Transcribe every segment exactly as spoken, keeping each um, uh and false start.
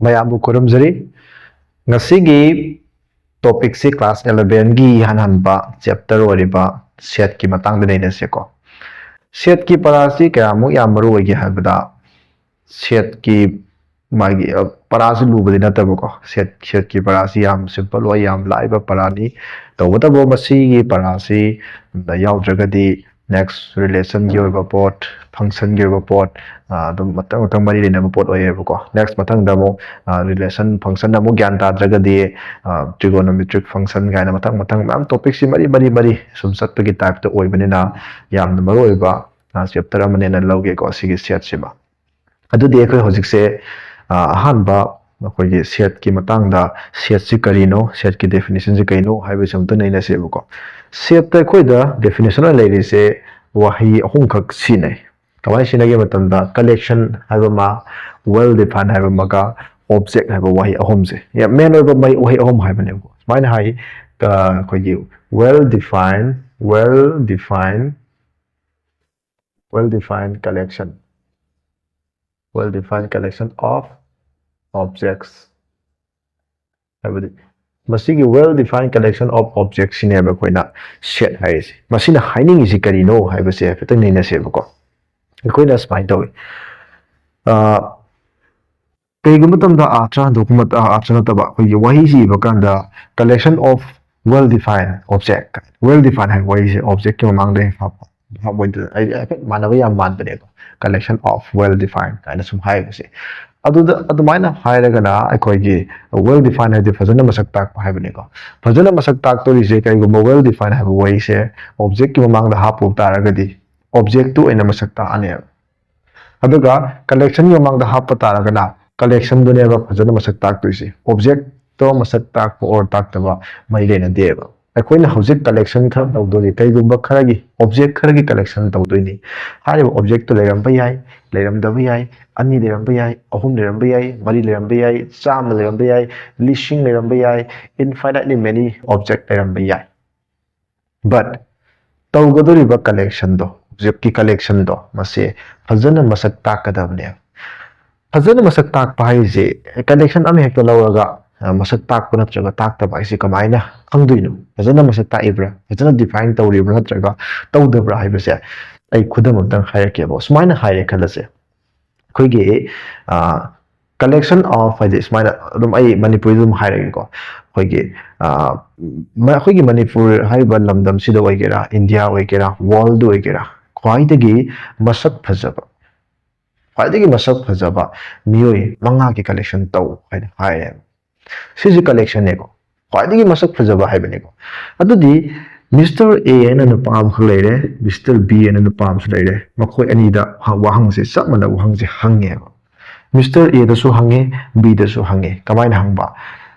ꯃꯌꯥꯝꯕꯨ ꯈꯨꯔꯨꯝꯖꯔꯤ꯫ ꯉꯁꯤꯒꯤ ꯇꯣꯄꯤꯛꯁꯤ ꯀ꯭ꯂꯥꯁ ꯑꯦꯂꯚꯦꯟꯒꯤ ꯏꯍꯥꯟ ꯍꯥꯟꯕ ꯆꯦꯞꯇꯔ ꯑꯣꯏꯔꯤꯕ ꯁꯦꯠꯀꯤ ꯃꯇꯥꯡꯗ ꯅꯩꯅꯁꯦꯀꯣ꯫ ꯁꯦꯠꯀꯤ ꯄꯔꯥꯁꯤ ꯀꯌꯥꯃꯨꯛ ꯌꯥꯝ ꯃꯔꯨ ꯑꯣꯏꯒꯦ ꯍꯥꯏꯕꯗ, ꯁꯦꯠꯀꯤ ꯃꯥꯒꯤ, ꯑ, ꯄꯔꯥꯁꯤ ꯂꯨꯕꯗꯤ ꯅꯠꯇꯕꯀꯣ꯫ ꯁꯦꯠ, ꯁꯦꯠꯀꯤ ꯄꯔꯥꯁꯤ ꯌꯥꯝ ꯁꯤꯝꯄꯜ ꯑꯣꯏ, ꯌꯥꯝ ꯂꯥꯏꯕ ꯄꯔꯥꯅꯤ꯫ ꯇꯧꯕꯇꯕꯨ ꯃꯁꯤꯒꯤ ꯄꯔꯥꯁꯤ ꯌꯥꯎꯗ꯭ꯔꯒꯗꯤ ꯅꯦꯛꯁ ꯔꯤꯂꯦꯁꯟꯒꯤ ꯑꯣꯏꯕ ꯄꯣꯠ, ꯐꯪꯁꯟꯒꯤ ꯑꯣꯏꯕ ꯄꯣꯠ, ꯑ, ꯑꯗꯨꯝ ꯃꯊꯪ ꯃꯊꯪ ꯃꯔꯤ ꯂꯩꯅꯕ ꯄꯣꯠ ꯑꯣꯏꯌꯦꯕꯀꯣ꯫ ꯅꯦꯛꯁ ꯃꯊꯪꯗ ꯑꯃꯨꯛ, ꯑ, ꯔꯤꯂꯦꯁꯟ ꯐꯪꯁꯟ ꯑꯃꯨꯛ ꯒ꯭ꯌꯥꯟ ꯇꯥꯗ꯭ꯔꯒꯗꯤ, ꯑ, ꯇ꯭ꯔꯤꯒꯣꯅꯣꯃꯦꯇ꯭ꯔꯤꯛ ꯐꯪꯁꯟ ꯀꯥꯏꯅ ꯃꯊꯪ ꯃꯊꯪ ꯃꯌꯥꯝ ꯇꯣꯄꯤꯛꯁꯤ ꯃꯔꯤ ꯃꯔꯤ ꯃꯔꯤ ꯁꯨꯝ ꯆꯠꯄꯒꯤ ꯇꯥꯏꯞꯇ ꯑꯣꯏꯕꯅꯤꯅ ꯌꯥꯝꯅ ꯃꯔꯨ ꯑꯣꯏꯕ, ꯑ, ꯆꯦꯞꯇꯔ ꯑꯃꯅꯦꯅ ꯂꯧꯒꯦꯀꯣ ꯁꯤꯒꯤ ꯁꯦꯠꯁꯤꯃ꯫ ꯑꯗꯨꯗꯤ ꯑꯩꯈꯣꯏ ꯍꯧꯖꯤꯛꯁꯦ, ꯑ, ꯑꯍꯥꯟꯕ ꯑꯩꯈꯣꯏꯒꯤ ꯁꯦꯠꯀꯤ ꯃꯇꯥꯡꯗ, ꯁꯦꯠꯁꯤ ꯀꯔꯤꯅꯣ, ꯁꯦꯠꯀꯤ ꯗꯦꯐꯤꯅꯤꯁꯟꯁꯤ ꯀꯩꯅꯣ ꯍꯥꯏꯕꯁꯤ ꯑꯝꯇ ꯅꯩꯅꯁꯦꯕꯀꯣ꯫ ꯁꯦꯠꯇ ꯑꯩꯈꯣꯏꯗ ꯗꯦꯐꯤꯅꯤꯁꯟ ꯑꯣꯏꯅ ꯂꯩꯔꯤꯁꯦ ꯋꯥꯍꯩ ꯑꯍꯨꯝꯈꯛ ꯁꯤꯖꯤꯟꯅꯩ꯫ ꯀꯃꯥꯏꯅ ꯁꯤꯖꯤꯟꯅꯒꯦ ꯃꯇꯝꯗ, ꯀꯂꯦꯛꯁꯟ ꯍꯥꯏꯕ ꯑꯃ, ꯋꯦꯜ ꯗꯤꯐꯥꯏꯟ ꯍꯥꯏꯕ ꯑꯃꯒ, ꯑꯣꯞꯖꯦꯛ ꯍꯥꯏꯕ ꯋꯥꯍꯩ ꯑꯍꯨꯝꯁꯦ, ꯃꯦꯟ ꯑꯣꯏꯕ ꯃꯩ-, ꯋꯥꯍꯩ ꯑꯍꯨꯝ ꯍꯥꯏꯕꯅꯦꯕꯀꯣ꯫ ꯁꯨꯃꯥꯏꯅ ꯍꯥꯏ, ꯑ, ꯑꯩꯈꯣꯏꯒꯤ well defined, well defined, well defined collection, well defined collection of objects ꯍꯥꯏꯕꯗꯤ, ꯃꯁꯤꯒꯤ well defined collection of objects ꯁꯤꯅꯦꯕ ꯑꯩꯈꯣꯏꯅ ꯁꯦꯠ ꯍꯥꯏꯔꯤꯁꯦ꯫ ꯃꯁꯤꯅ ꯍꯥꯏꯅꯤꯡꯉꯤꯁꯤ ꯀꯔꯤꯅꯣ ꯍꯥꯏꯕꯁꯦ ꯍꯥꯏꯐꯦꯠꯇꯪ ꯅꯩꯅꯁꯦꯕꯀꯣ꯫ ꯑꯩꯈꯣꯏꯅ ꯁꯨꯃꯥꯏꯅ ꯇꯧꯏ꯫ ꯑ, ꯀꯩꯒꯨꯝꯕ ꯃꯇꯝꯗ ꯑꯥꯔꯊ ꯍꯟꯗꯣꯛꯄ ꯃꯇꯝ, ꯑꯥꯔꯊ ꯅꯠꯇꯕ, ꯑꯩꯈꯣꯏꯒꯤ ꯋꯥꯍꯩꯁꯤ ꯏꯕ ꯀꯥꯟꯗ, collection of well defined object, well defined ꯍꯥꯏꯕ ꯋꯥꯍꯩꯁꯦ ꯑꯣꯞꯖꯦꯛꯀꯤ ꯃꯃꯥꯡꯗ ꯍꯦꯛ ꯍꯥꯞꯄ, ꯍꯥꯞꯄ ꯑꯣꯏꯗꯅ, ꯑꯩ ꯍꯥꯏꯐꯦꯠ ꯃꯥꯟꯅꯕ ꯌꯥꯝ ꯃꯥꯟꯕꯅꯦꯀꯣ꯫ Collection of well defined ꯀꯥꯏꯅ ꯁꯨꯝ ꯍꯥꯏꯕꯁꯦ꯫ ꯑꯗꯨꯗ ꯑꯗꯨꯃꯥꯏꯅ ꯍꯥꯏꯔꯒꯅ ꯑꯩꯈꯣꯏꯒꯤ well defined ꯍꯥꯏꯗꯤ ꯐꯖꯅ ꯃꯁꯛ ꯇꯥꯛꯄ ꯍꯥꯏꯕꯅꯤꯀꯣ꯫ ꯐꯖꯅ ꯃꯁꯛ ꯇꯥꯛꯇꯣꯔꯤꯁꯦ ꯀꯩꯒꯨꯝꯕ well defined ꯍꯥꯏꯕ ꯋꯥꯍꯩꯁꯦ ꯑꯣꯞꯖꯦꯛꯀꯤ ꯃꯃꯥꯡꯗ ꯍꯥꯞꯄꯨ ꯇꯥꯔꯒꯗꯤ, ꯑꯣꯞꯖꯦꯛꯇꯨ ꯑꯣꯏꯅ ꯃꯁꯛ ꯇꯥꯛꯑꯅꯦꯕ꯫ ꯑꯗꯨꯒ collection ꯒꯤ ꯃꯃꯥꯡꯗ ꯍꯥꯞꯄ ꯇꯥꯔꯒꯅ, collection ꯗꯨꯅꯦꯕ ꯐꯖꯅ ꯃꯁꯛ ꯇꯥꯛꯇꯣꯏꯁꯦ꯫ ꯑꯣꯞꯖꯦꯛꯇꯣ ꯃꯁꯛ ꯇꯥꯛꯄ or ꯇꯥꯛꯇꯕ ꯃꯔꯤ ꯂꯩꯅꯗꯦꯕ꯫ ꯑꯩꯈꯣꯏꯅ ꯍꯧꯖꯤꯛ collection ꯈꯔ ꯇꯧꯗꯣꯔꯤ, ꯀꯩꯒꯨꯝꯕ ꯈꯔꯒꯤ, ꯑꯣꯞꯖꯦꯛ ꯈꯔꯒꯤ collection ꯇꯧꯗꯣꯏꯅꯤ꯫ ꯍꯥꯏꯔꯤꯕ ꯑꯣꯞꯖꯦꯛꯇꯨ ꯂꯩꯔꯝꯕ ꯌꯥꯏ, ꯂꯩꯔꯝꯗꯕ ꯌꯥꯏ, ꯑꯅꯤ ꯂꯩꯔꯝꯕ ꯌꯥꯏ, ꯑꯍꯨꯝ ꯂꯩꯔꯝꯕ ꯌꯥꯏ, ꯃꯔꯤ ꯂꯩꯔꯝꯕ ꯌꯥꯏ, ꯆꯥꯝꯃ ꯂꯩꯔꯝꯕ ꯌꯥꯏ, ꯂꯤꯁꯤꯡ ꯂꯩꯔꯝꯕ ꯌꯥꯏ, infinitely many object ꯂꯩꯔꯝꯕ ꯌꯥꯏ꯫ But ꯇꯧꯒꯗꯧꯔꯤꯕ collectionꯗꯣ, ꯍꯧꯖꯤꯛꯀꯤ collectionꯗꯣ, ꯃꯁꯤ ꯐꯖꯅ ꯃꯁꯛ ꯇꯥꯛꯀꯗꯕꯅꯦꯕ꯫ ꯐꯖꯅ ꯃꯁꯛ ꯇꯥꯛꯄ ꯍꯥꯏꯁꯦ collection ꯑꯃꯍꯦꯛꯇ ꯂꯧꯔꯒ ꯑ, ꯃꯁꯛ ꯇꯥꯛꯄ ꯅꯠꯇ꯭ꯔꯒ ꯇꯥꯛꯇꯕ ꯍꯥꯏꯁꯦ ꯀꯃꯥꯏꯅ ꯈꯪꯗꯣꯏꯅꯣ? ꯐꯖꯅ ꯃꯁꯛ ꯇꯥꯛꯏꯕ꯭ꯔꯥ, ꯐꯖꯅ define ꯇꯧꯔꯤꯕ꯭ꯔꯥ ꯅꯠꯇ꯭ꯔꯒ ꯇꯧꯗꯕ꯭ꯔꯥ ꯍꯥꯏꯕꯁꯦ ꯑꯩ ꯈꯨꯗꯝ ꯑꯝꯇꯪ ꯍꯥꯏꯔꯛꯀꯦꯕ꯫ ꯁꯨꯃꯥꯏꯅ ꯍꯥꯏꯔꯦ ꯈꯜꯂꯁꯦ, ꯑꯩꯈꯣꯏꯒꯤ collection of, ꯍꯥꯏꯗꯤ ꯁꯨꯃꯥꯏꯅ ꯑꯗꯨꯝ ꯑꯩ ꯃꯅꯤꯄꯨꯔꯤꯗ ꯑꯗꯨꯝ ꯍꯥꯏꯔꯒꯦꯀꯣ꯫ ꯑꯩꯈꯣꯏꯒꯤ ꯑ, ꯃ- ꯑꯩꯈꯣꯏꯒꯤ ꯃꯅꯤꯄꯨꯔ ꯍꯥꯏꯔꯤꯕ ꯂꯝꯗꯝꯁꯤꯗ ꯑꯣꯏꯒꯦꯔꯥ, ꯏꯟꯗꯤꯌꯥ ꯑꯣꯏꯒꯦꯔꯥ, worldꯗ ꯑꯣꯏꯒꯦꯔꯥ, ꯈ꯭ꯋꯥꯏꯗꯒꯤ ꯃꯁꯛ ꯐꯖꯕ, ꯈ꯭ꯋꯥꯏꯗꯒꯤ ꯃꯁꯛ ꯐꯖꯕ ꯃꯤꯑꯣꯏ ꯃꯉꯥꯒꯤ collection ꯇꯧ ꯍꯥꯏꯅ ꯍꯥꯏꯔꯦꯕ꯫ ꯁꯤꯁꯦ collectionꯅꯦꯀꯣ, ꯈ꯭ꯋꯥꯏꯗꯒꯤ ꯃꯁꯛ ꯐꯖꯕ ꯍꯥꯏꯕꯅꯦꯀꯣ꯫ ꯑꯗꯨꯗꯤ Mister A ꯍꯥꯏꯅ ꯅꯨꯄꯥ ꯑꯃꯈꯛ ꯂꯩꯔꯦ, Mister B ꯍꯥꯏꯅ ꯅꯨꯄꯥ ꯑꯃꯁꯨ ꯂꯩꯔꯦ꯫ ꯃꯈꯣꯏ ꯑꯅꯤꯗ ꯋꯥꯍꯪꯁꯦ, ꯆꯞ ꯃꯥꯟꯅꯕ ꯋꯥꯍꯪꯁꯦ ꯍꯪꯉꯦꯕ꯫ Mister Aꯗꯁꯨ ꯍꯪꯉꯦ, Bꯗꯁꯨ ꯍꯪꯉꯦ꯫ ꯀꯃꯥꯏꯅ ꯍꯪꯕ?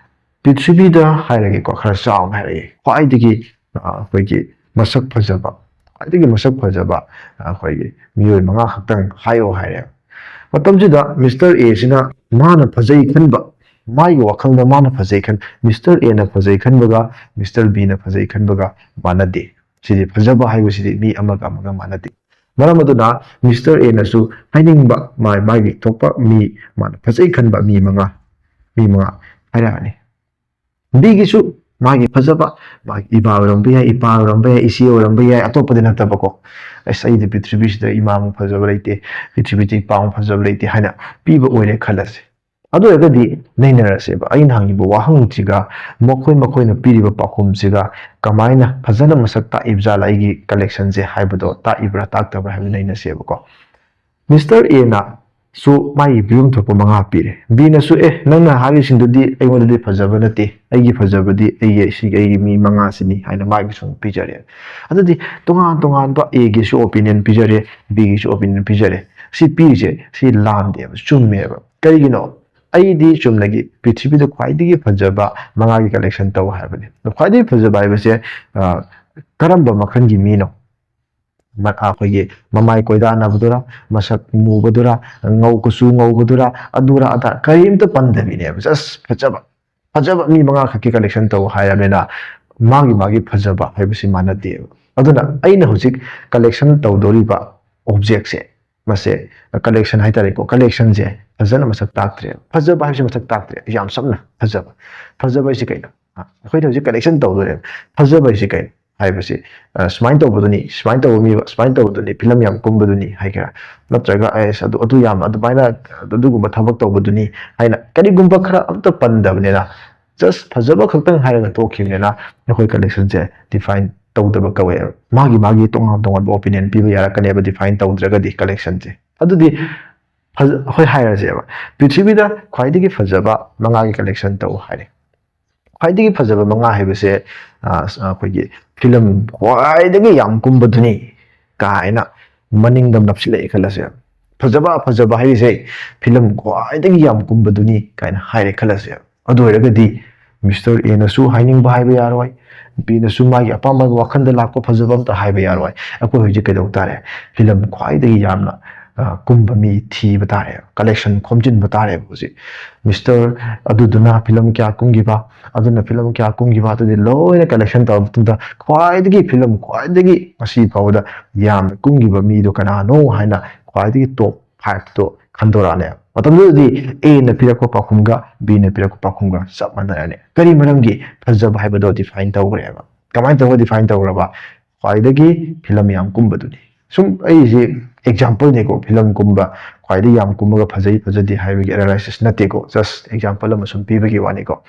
ꯄ꯭ꯔꯤꯊꯤꯕꯤꯗ ꯍꯥꯏꯔꯒꯦꯀꯣ, ꯈꯔ ꯆꯥꯎꯅ ꯍꯥꯏꯔꯒꯦ, ꯈ꯭ꯋꯥꯏꯗꯒꯤ ꯑ, ꯑꯩꯈꯣꯏꯒꯤ ꯃꯁꯛ ꯐꯖꯕ, ꯈ꯭ꯋꯥꯏꯗꯒꯤ ꯃꯁꯛ ꯐꯖꯕ ꯑꯩꯈꯣꯏꯒꯤ ꯃꯤꯑꯣꯏ ꯃꯉꯥ ꯈꯛꯇꯪ ꯍꯥꯏꯌꯣ ꯍꯥꯏꯔꯦ꯫ ꯃꯇꯝꯁꯤꯗ Mister Aꯁꯤꯅ ꯃꯥꯅ ꯐꯖꯩ ꯈꯟꯕ, ꯃꯥꯒꯤ ꯋꯥꯈꯜꯗ ꯃꯥꯅ ꯐꯖꯩ ꯈꯟ Mister Aꯅ ꯐꯖꯩ ꯈꯟꯕꯒ Mister Bꯅ ꯐꯖꯩ ꯈꯟꯕꯒ ꯃꯥꯟꯅꯗꯦ꯫ ꯁꯤꯗꯤ ꯐꯖꯕ ꯍꯥꯏꯕꯁꯤꯗꯤ ꯃꯤ ꯑꯃꯒ ꯑꯃꯒ ꯃꯥꯟꯅꯗꯦ꯫ ꯃꯔꯝ ꯑꯗꯨꯅ Mister Aꯅꯁꯨ ꯍꯥꯏꯅꯤꯡꯕ ꯃꯥ- ꯃꯥꯒꯤ ꯊꯣꯛꯄ ꯃꯤ, ꯃꯥꯅ ꯐꯖꯩ ꯈꯟꯕ ꯃꯤ ꯃꯉꯥ, ꯃꯤ ꯃꯉꯥ ꯍꯥꯏꯔꯛꯑꯅꯤ꯫ Bꯒꯤꯁꯨ ꯃꯥꯒꯤ ꯐꯖꯕ, ꯃꯥꯒꯤ ꯏꯃꯥ ꯑꯣꯏꯔꯝꯕ ꯌꯥꯏ, ꯏꯄꯥ ꯑꯣꯏꯔꯝꯕ ꯌꯥꯏ, ꯏꯆꯦ ꯑꯣꯏꯔꯝꯕ ꯌꯥꯏ, ꯑꯇꯣꯞꯄꯗꯤ ꯅꯠꯇꯕꯀꯣ꯫ ꯑꯁ, ꯑꯩꯗꯤ ꯄ꯭ꯔꯤꯊꯤꯕꯤꯁꯤꯗ ꯏꯃꯥꯃꯨꯛ ꯐꯖꯕ ꯂꯩꯇꯦ, ꯄ꯭ꯔꯤꯊꯤꯕꯤꯗ ꯏꯄꯥꯃꯨꯛ ꯐꯖꯕ ꯂꯩꯇꯦ ꯍꯥꯏꯅ ꯄꯤꯕ ꯑꯣꯏꯔꯦ ꯈꯜꯂꯁꯦ꯫ ꯑꯗꯨ ꯑꯣꯏꯔꯒꯗꯤ ꯅꯩꯅꯔꯁꯦꯕ, ꯑꯩꯅ ꯍꯪꯉꯤꯕ ꯋꯥꯍꯪꯁꯤꯒ ꯃꯈꯣꯏ ꯃꯈꯣꯏꯅ ꯄꯤꯔꯤꯕ ꯄꯥꯎꯈꯨꯝꯁꯤꯒ ꯀꯃꯥꯏꯅ ꯐꯖꯅ ꯃꯁꯛ ꯇꯥꯛꯏꯕ ꯖꯥꯠꯂ, ꯑꯩꯒꯤ collectionꯁꯦ ꯍꯥꯏꯕꯗꯣ ꯇꯥꯛꯏꯕ꯭ꯔꯥ ꯇꯥꯛꯇꯕ꯭ꯔꯥ ꯍꯥꯏꯕꯗꯨ ꯅꯩꯅꯁꯦꯕꯀꯣ꯫ Mister Aꯅꯁꯨ ꯃꯥꯒꯤ ꯄꯤꯐꯝ ꯊꯣꯛꯄ ꯃꯉꯥ ꯄꯤꯔꯦ꯫ Bꯅꯁꯨ, "ꯑꯦ, ꯅꯪꯅ ꯍꯥꯏꯔꯤꯁꯤꯡꯗꯨꯗꯤ ꯑꯩꯉꯣꯟꯗꯗꯤ ꯐꯖꯕ ꯅꯠꯇꯦ, ꯑꯩꯒꯤ ꯐꯖꯕꯗꯤ ꯑꯩꯒꯤ ꯁꯤꯒꯤ ꯑꯩꯒꯤ ꯃꯤ ꯃꯉꯥꯁꯤꯅꯤ" ꯍꯥꯏꯅ ꯃꯥꯒꯤꯁꯨ ꯑꯃꯨꯛ ꯄꯤꯖꯔꯦ꯫ ꯑꯗꯨꯗꯤ ꯇꯣꯉꯥꯟ ꯇꯣꯉꯥꯟꯕ, Aꯒꯤꯁꯨ opinion ꯄꯤꯖꯔꯦ, Bꯒꯤꯁꯨ opinion ꯄꯤꯖꯔꯦ꯫ ꯁꯤ ꯄꯤꯔꯤꯁꯦ ꯁꯤ ꯂꯥꯟꯗꯦꯕ, ꯆꯨꯝꯃꯦꯕ꯫ ꯀꯔꯤꯒꯤꯅꯣ? ꯑꯩꯗꯤ ꯆꯨꯝꯅꯒꯤ ꯄ꯭ꯔꯤꯊꯤꯕꯤꯗ ꯈ꯭ꯋꯥꯏꯗꯒꯤ ꯐꯖꯕ ꯃꯉꯥꯒꯤ collection ꯇꯧ ꯍꯥꯏꯕꯅꯤ꯫ ꯑꯗꯣ ꯈ꯭ꯋꯥꯏꯗꯒꯤ ꯐꯖꯕ ꯍꯥꯏꯕꯁꯦ ꯑ, ꯀꯔꯝꯕ ꯃꯈꯜꯒꯤ ꯃꯤꯅꯣ? ꯃ- ꯑꯩꯈꯣꯏꯒꯤ ꯃꯃꯥꯏ ꯀꯣꯏꯗꯥꯅꯕꯗꯨꯔꯥ, ꯃꯁꯛ ꯃꯨꯕꯗꯨꯔꯥ, ꯉꯧ ꯀꯨꯆꯨ ꯉꯧꯕꯗꯨꯔꯥ, ꯑꯗꯨꯔꯥ ꯑꯗꯥ ꯀꯔꯤꯝꯇ ꯄꯟꯗꯕꯤꯅꯦꯕ꯫ Just ꯐꯖꯕ, ꯐꯖꯕ ꯃꯤ ꯃꯉꯥ ꯈꯛꯀꯤ collection ꯇꯧ ꯍꯥꯏꯔꯕꯅꯤꯅ ꯃꯥꯒꯤ ꯃꯥꯒꯤ ꯐꯖꯕ ꯍꯥꯏꯕꯁꯤ ꯃꯥꯟꯅꯗꯦꯕ꯫ ꯑꯗꯨꯅ ꯑꯩꯅ ꯍꯧꯖꯤꯛ collection ꯇꯧꯗꯣꯔꯤꯕ objectꯁꯦ, ꯃꯁꯦ collection ꯍꯥꯏꯇꯥꯔꯦꯀꯣ, collectionꯁꯦ ꯐꯖꯅ ꯃꯁꯛ ꯇꯥꯛꯇ꯭ꯔꯦꯕ꯫ ꯐꯖꯕ ꯍꯥꯏꯕꯁꯤ ꯃꯁꯛ ꯇꯥꯛꯇ꯭ꯔꯦ꯫ ꯌꯥꯝ ꯁꯝꯅ, ꯐꯖꯕ, ꯐꯖꯕ ꯍꯥꯏꯁꯤ ꯀꯩꯅꯣ? ꯑ, ꯑꯩꯈꯣꯏꯅ ꯍꯧꯖꯤꯛ collection ꯇꯧꯗꯣꯔꯦꯕ꯫ ꯐꯖꯕ ꯍꯥꯏꯁꯤ ꯀꯩꯅꯣ ꯍꯥꯏꯕꯁꯤ, ꯑ, ꯁꯨꯃꯥꯏꯅ ꯇꯧꯕꯗꯨꯅꯤ, ꯁꯨꯃꯥꯏꯅ ꯇꯧꯕ ꯃꯤ, ꯁꯨꯃꯥꯏꯅ ꯇꯧꯕꯗꯨꯅꯤ, ꯐꯤꯂꯝ ꯌꯥꯝ ꯀꯨꯝꯕꯗꯨꯅꯤ ꯍꯥꯏꯒꯦꯔꯥ, ꯅꯠꯇ꯭ꯔꯒ ꯑꯁ ꯑꯗꯨ, ꯑꯗꯨ ꯌꯥꯝ ꯑꯗꯨꯃꯥꯏꯅ ꯑꯗꯨꯒꯨꯝꯕ ꯊꯕꯛ ꯇꯧꯕꯗꯨꯅꯤ ꯍꯥꯏꯅ ꯀꯔꯤꯒꯨꯝꯕ ꯈꯔ ꯑꯝꯇ ꯄꯟꯗꯕꯅꯤꯅ, just ꯐꯖꯕ ꯈꯛꯇꯪ ꯍꯥꯏꯔꯒ ꯇꯣꯛꯈꯤꯕꯅꯤꯅ ꯑꯩꯈꯣꯏ collectionꯁꯦ define ꯇꯧꯗꯕ ꯀꯧꯋꯦꯕ꯫ ꯃꯥꯒꯤ ꯃꯥꯒꯤ ꯇꯣꯉꯥꯟ ꯇꯣꯉꯥꯟꯕ opinion ꯄꯤꯕ ꯌꯥꯔꯛꯀꯅꯦꯕ define ꯇꯧꯗ꯭ꯔꯒꯗꯤ collectionꯁꯦ꯫ ꯑꯗꯨꯗꯤ ꯐꯖ-, ꯑꯩꯈꯣꯏ ꯍꯥꯏꯔꯁꯦꯕ, ꯄ꯭ꯔꯤꯊꯤꯕꯤꯗ ꯈ꯭ꯋꯥꯏꯗꯒꯤ ꯐꯖꯕ ꯃꯉꯥꯒꯤ collection ꯇꯧ ꯍꯥꯏꯔꯦ꯫ ꯈ꯭ꯋꯥꯏꯗꯒꯤ ꯐꯖꯕ ꯃꯉꯥ ꯍꯥꯏꯕꯁꯦ, ꯑ, ꯑꯩꯈꯣꯏꯒꯤ ꯐꯤꯂꯝ ꯈ꯭ꯋꯥꯏꯗꯒꯤ ꯌꯥꯝ ꯀꯨꯝꯕꯗꯨꯅꯤ ꯀꯥꯏꯅ ꯃꯅꯤꯡꯗ ꯅꯞꯁꯤꯜꯂꯛꯑꯦ ꯈꯜꯂꯁꯦ꯫ ꯐꯖꯕ, ꯐꯖꯕ ꯍꯥꯏꯔꯤꯁꯦ ꯐꯤꯂꯝ ꯈ꯭ꯋꯥꯏꯗꯒꯤ ꯌꯥꯝ ꯀꯨꯝꯕꯗꯨꯅꯤ ꯀꯥꯏꯅ ꯍꯥꯏꯔꯦ ꯈꯜꯂꯁꯦ꯫ ꯑꯗꯨ ꯑꯣꯏꯔꯒꯗꯤ Mister Aꯅꯁꯨ ꯍꯥꯏꯅꯤꯡꯕ ꯍꯥꯏꯕ ꯌꯥꯔꯣꯏ, Bꯅꯁꯨ ꯃꯥꯒꯤ ꯑꯄꯥꯝꯕ ꯋꯥꯈꯜꯗ ꯂꯥꯛꯄ ꯐꯖꯕ ꯑꯝꯇ ꯍꯥꯏꯕ ꯌꯥꯔꯣꯏ꯫ ꯑꯩꯈꯣꯏ ꯍꯧꯖꯤꯛ ꯀꯩꯗꯧ ꯇꯥꯔꯦ? ꯐꯤꯂꯝ ꯈ꯭ꯋꯥꯏꯗꯒꯤ ꯌꯥꯝꯅ, ꯑ, ꯀꯨꯝꯕ ꯃꯤ ꯊꯤꯕ ꯇꯥꯔꯦ, collection ꯈꯣꯝꯖꯤꯟꯕ ꯇꯥꯔꯦꯕ ꯍꯧꯖꯤꯛ꯫ Mister ꯑꯗꯨꯗꯨꯅ ꯐꯤꯂꯝ ꯀꯌꯥ ꯀꯨꯝꯈꯤꯕ, ꯑꯗꯨꯅ ꯐꯤꯂꯝ ꯀꯌꯥ ꯀꯨꯝꯈꯤꯕ, ꯑꯗꯨꯗꯤ ꯂꯣꯏꯅ collection ꯇꯧꯔꯕ ꯃꯇꯨꯡꯗ ꯈ꯭ꯋꯥꯏꯗꯒꯤ ꯐꯤꯂꯝ ꯈ꯭ꯋꯥꯏꯗꯒꯤ ꯉꯁꯤ ꯐꯥꯎꯕꯗ ꯌꯥꯝꯅ ꯀꯨꯝꯈꯤꯕ ꯃꯤꯗꯣ ꯀꯅꯥꯅꯣ ꯍꯥꯏꯅ ꯈ꯭ꯋꯥꯏꯗꯒꯤ top fiveꯇꯣ ꯈꯟꯗꯣꯔꯛꯑꯅꯦꯕ꯫ ꯃꯇꯝꯗꯨꯗꯗꯤ Aꯅ ꯄꯤꯔꯛꯄ ꯄꯥꯎꯈꯨꯝꯒ Bꯅ ꯄꯤꯔꯛꯄ ꯄꯥꯎꯈꯨꯝꯒ ꯆꯞ ꯃꯥꯟꯅꯔꯅꯤ꯫ ꯀꯔꯤ ꯃꯔꯝꯒꯤ? ꯐꯖꯕ ꯍꯥꯏꯕꯗꯣ define ꯇꯧꯈ꯭ꯔꯦꯕ꯫ ꯀꯃꯥꯏꯅ ꯇꯧꯔꯒ define ꯇꯧꯈ꯭ꯔꯕ? ꯈ꯭ꯋꯥꯏꯗꯒꯤ ꯐꯤꯂꯝ ꯌꯥꯝ ꯀꯨꯝꯕꯗꯨꯅꯤ꯫ ꯁꯨꯝ ꯑꯩꯁꯦ exampleꯅꯦꯀꯣ, ꯐꯤꯂꯝ ꯀꯨꯝꯕ, ꯈ꯭ꯋꯥꯏꯗꯒꯤ ꯌꯥꯝ ꯀꯨꯝꯃꯒ ꯐꯖꯩ ꯐꯖꯗꯦ ꯍꯥꯏꯕꯒꯤ analysis ꯅꯠꯇꯦꯀꯣ, just example ꯑꯃ ꯁꯨꯝ ꯄꯤꯕꯒꯤ ꯋꯥꯅꯤꯀꯣ꯫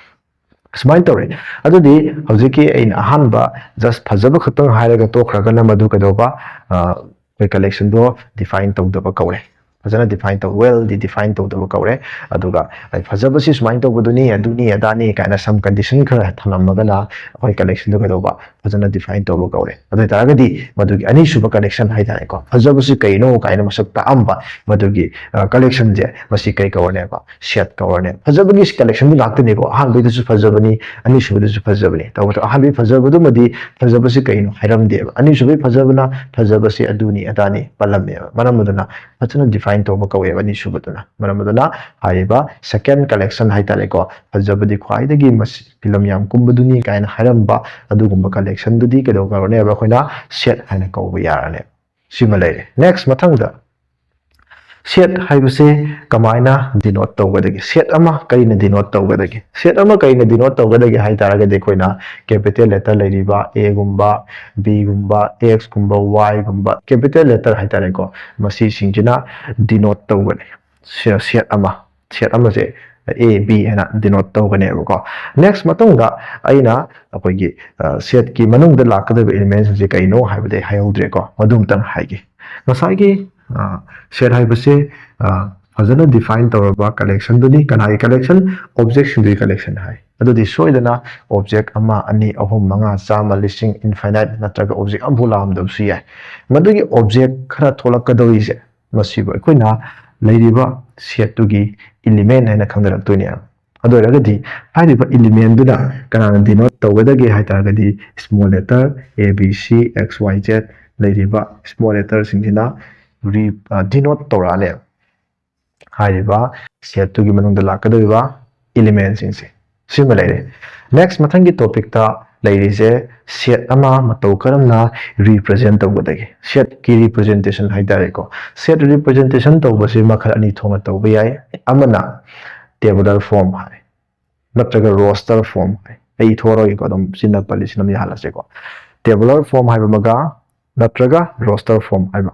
ꯁꯨꯃꯥꯏꯅ ꯇꯧꯔꯦ꯫ ꯑꯗꯨꯗꯤ ꯍꯧꯖꯤꯛꯀꯤ ꯑꯩꯅ ꯑꯍꯥꯟꯕ just ꯐꯖꯕ ꯈꯛꯇꯪ ꯍꯥꯏꯔꯒ ꯇꯣꯛꯈ꯭ꯔꯒꯅ ꯃꯗꯨ ꯀꯩꯗꯧꯕ? ꯑ, ꯑꯩꯈꯣꯏ collectionꯗꯣ define ꯇꯧꯗꯕ ꯀꯧꯔꯦ꯫ ꯐꯖꯅ define ꯇꯧ, wellꯗꯤ define ꯇꯧꯗꯕ ꯀꯧꯔꯦ꯫ ꯑꯗꯨꯒ ꯑꯩ ꯐꯖꯕꯁꯤ ꯁꯨꯃꯥꯏꯅ ꯇꯧꯕꯗꯨꯅꯤ, ꯑꯗꯨꯅꯤ, ꯑꯗꯥꯅꯤ ꯀꯥꯏꯅ some condition ꯈꯔ ꯊꯝꯂꯝꯃꯒꯅ ꯑꯩꯈꯣꯏ collectionꯗꯣ ꯀꯩꯗꯧꯕ? ꯐꯖꯅ define ꯇꯧꯕ ꯀꯧꯔꯦ꯫ ꯑꯗꯨ ꯑꯣꯏꯇꯥꯔꯒꯗꯤ ꯃꯗꯨꯒꯤ ꯑꯅꯤꯁꯨꯕ collection ꯍꯥꯏꯇꯥꯔꯦꯀꯣ, ꯐꯖꯕꯁꯤ ꯀꯩꯅꯣ ꯀꯥꯏꯅ ꯃꯁꯛ ꯇꯥꯛꯑꯝꯕ ꯃꯗꯨꯒꯤ, ꯑ, collectionꯁꯦ, ꯃꯁꯤ ꯀꯩ ꯀꯧꯔꯅꯦꯕ? Set ꯀꯧꯔꯅꯦꯕ꯫ ꯐꯖꯕꯒꯤ collectionꯗꯨ ꯉꯥꯛꯇꯅꯦꯀꯣ, ꯑꯍꯥꯟꯕꯩꯗꯨꯁꯨ ꯐꯖꯕꯅꯤ, ꯑꯅꯤꯁꯨꯕꯗꯨꯁꯨ ꯐꯖꯕꯅꯤ꯫ ꯇꯧꯕꯗ ꯑꯍꯥꯟꯕꯒꯤ ꯐꯖꯕꯗꯨꯃꯗꯤ ꯐꯖꯕꯁꯤ ꯀꯩꯅꯣ ꯍꯥꯏꯔꯝꯗꯦꯕ, ꯑꯅꯤꯁꯨꯕꯒꯤ ꯐꯖꯕꯅ ꯐꯖꯕꯁꯤ ꯑꯗꯨꯅꯤ ꯑꯗꯥꯅꯤ ꯄꯜꯂꯝꯃꯦꯕ꯫ ꯃꯔꯝ ꯑꯗꯨꯅ ꯐꯖꯅ define ꯍꯥꯏꯅ ꯇꯧꯕ ꯀꯧꯋꯦꯕ ꯑꯅꯤꯁꯨꯕꯗꯨꯅ꯫ ꯃꯔꯝ ꯑꯗꯨꯅ ꯍꯥꯏꯔꯤꯕ second collection ꯍꯥꯏꯇꯥꯔꯦꯀꯣ, ꯐꯖꯕꯗꯤ ꯈ꯭ꯋꯥꯏꯗꯒꯤ ꯃꯁꯤ ꯐꯤꯂꯝ ꯌꯥꯝ ꯀꯨꯝꯕꯗꯨꯅꯤ ꯀꯥꯏꯅ ꯍꯥꯏꯔꯝꯕ ꯑꯗꯨꯒꯨꯝꯕ collectionꯗꯨꯗꯤ ꯀꯩꯗꯧꯔꯅꯦꯕ? ꯑꯩꯈꯣꯏꯅ set ꯍꯥꯏꯅ ꯀꯧꯕ ꯌꯥꯔꯅꯦꯕ꯫ ꯁꯤꯃ ꯂꯩꯔꯦ꯫ Next, ꯃꯊꯪꯗ set ꯍꯥꯏꯕꯁꯦ ꯀꯃꯥꯏꯅ denote ꯇꯧꯒꯗꯒꯦ? Set ꯑꯃ ꯀꯔꯤꯅ denote ꯇꯧꯒꯗꯒꯦ? Set ꯑꯃ ꯀꯔꯤꯅ denote ꯇꯧꯒꯗꯒꯦ ꯍꯥꯏ ꯇꯥꯔꯒꯗꯤ, ꯑꯩꯈꯣꯏꯅ capital letter ꯂꯩꯔꯤꯕ A ꯒꯨꯝꯕ, B ꯒꯨꯝꯕ, X ꯀꯨꯝꯕ, Y ꯒꯨꯝꯕ, capital letter ꯍꯥꯏꯇꯥꯔꯦꯀꯣ, ꯃꯁꯤꯁꯤꯡꯁꯤꯅ denote ꯇꯧꯒꯅꯤ꯫ ꯁꯦ-, set ꯑꯃ, set ꯑꯃꯁꯦ A, B ꯍꯥꯏꯅ denote ꯇꯧꯒꯅꯦꯕꯀꯣ꯫ Next, ꯃꯇꯨꯡꯗ ꯑꯩꯅ ꯑꯩꯈꯣꯏꯒꯤ, ꯑ, setꯀꯤ ꯃꯅꯨꯡꯗ ꯂꯥꯛꯀꯗꯕ elementꯁꯤꯡꯁꯦ ꯀꯩꯅꯣ ꯍꯥꯏꯕꯗꯤ ꯑꯩ ꯍꯥꯏꯍꯧꯗ꯭ꯔꯦꯀꯣ, ꯃꯗꯨ ꯑꯃꯇꯪ ꯍꯥꯏꯒꯦ꯫ ꯉꯁꯥꯏꯒꯤ, ꯑ, set ꯍꯥꯏꯕꯁꯦ, ꯑ, ꯐꯖꯅ define ꯇꯧꯔꯕ collectionꯗꯨꯅꯤ꯫ ꯀꯅꯥꯒꯤ collection? Objectꯁꯤꯡꯗꯨꯒꯤ collection ꯍꯥꯏ꯫ ꯑꯗꯨꯗꯤ ꯁꯣꯏꯗꯅ object ꯑꯃ, ꯑꯅꯤ, ꯑꯍꯨꯝ, ꯃꯉꯥ, ꯆꯥꯝꯃ, ꯂꯤꯁꯤꯡ, infinite ꯅꯠꯇ꯭ꯔꯒ object ꯑꯃꯐꯥꯎ ꯂꯥꯛꯑꯝꯗꯕꯁꯨ ꯌꯥꯏ꯫ ꯃꯗꯨꯒꯤ object ꯈꯔ ꯊꯣꯛꯂꯛꯀꯗꯧꯔꯤꯁꯦ, ꯃꯁꯤꯕꯨ ꯑꯩꯈꯣꯏꯅ ꯂꯩꯔꯤꯕ setꯇꯨꯒꯤ element ꯍꯥꯏꯅ ꯈꯪꯅꯔꯛꯇꯣꯏꯅꯦ꯫ ꯑꯗꯨ ꯑꯣꯏꯔꯒꯗꯤ ꯍꯥꯏꯔꯤꯕ elementꯗꯨꯅ ꯀꯅꯥꯅ denote ꯇꯧꯒꯗꯒꯦ ꯍꯥꯏ ꯇꯥꯔꯒꯗꯤ, small letter A, B, C, X, Y, Z ꯂꯩꯔꯤꯕ small letterꯁꯤꯡꯁꯤꯅ re-, ꯑ, denote ꯇꯧꯔꯛꯑꯅꯦꯕ ꯍꯥꯏꯔꯤꯕ setꯇꯨꯒꯤ ꯃꯅꯨꯡꯗ ꯂꯥꯛꯀꯗꯧꯔꯤꯕ elementꯁꯤꯡꯁꯦ꯫ ꯁꯤꯃ ꯂꯩꯔꯦ꯫ Next, ꯃꯊꯪꯒꯤ topicꯇ ꯂꯩꯔꯤꯁꯦ set ꯑꯃ ꯃꯇꯧ ꯀꯔꯝꯅ represent ꯇꯧꯒꯗꯒꯦ? Setꯀꯤ representation ꯍꯥꯏꯇꯥꯔꯦꯀꯣ꯫ Set representation ꯇꯧꯕꯁꯤ ꯃꯈꯜ ꯑꯅꯤ ꯊꯣꯛꯅ ꯇꯧꯕ ꯌꯥꯏ꯫ ꯑꯃꯅ tabular form ꯍꯥꯏ, ꯅꯠꯇ꯭ꯔꯒ roster form ꯍꯥꯏ꯫ ꯑꯩ ꯏꯊꯣꯛꯑꯔꯣꯏꯒꯦꯀꯣ, ꯑꯗꯨꯝ ꯁꯤꯅ ꯄꯜꯂꯤꯁꯤꯅ ꯑꯗꯨꯝ ꯌꯥꯍꯜꯂꯁꯦꯀꯣ꯫ Tabular form ꯍꯥꯏꯕ ꯑꯃꯒ ꯅꯠꯇ꯭ꯔꯒ roster form ꯍꯥꯏꯕ꯫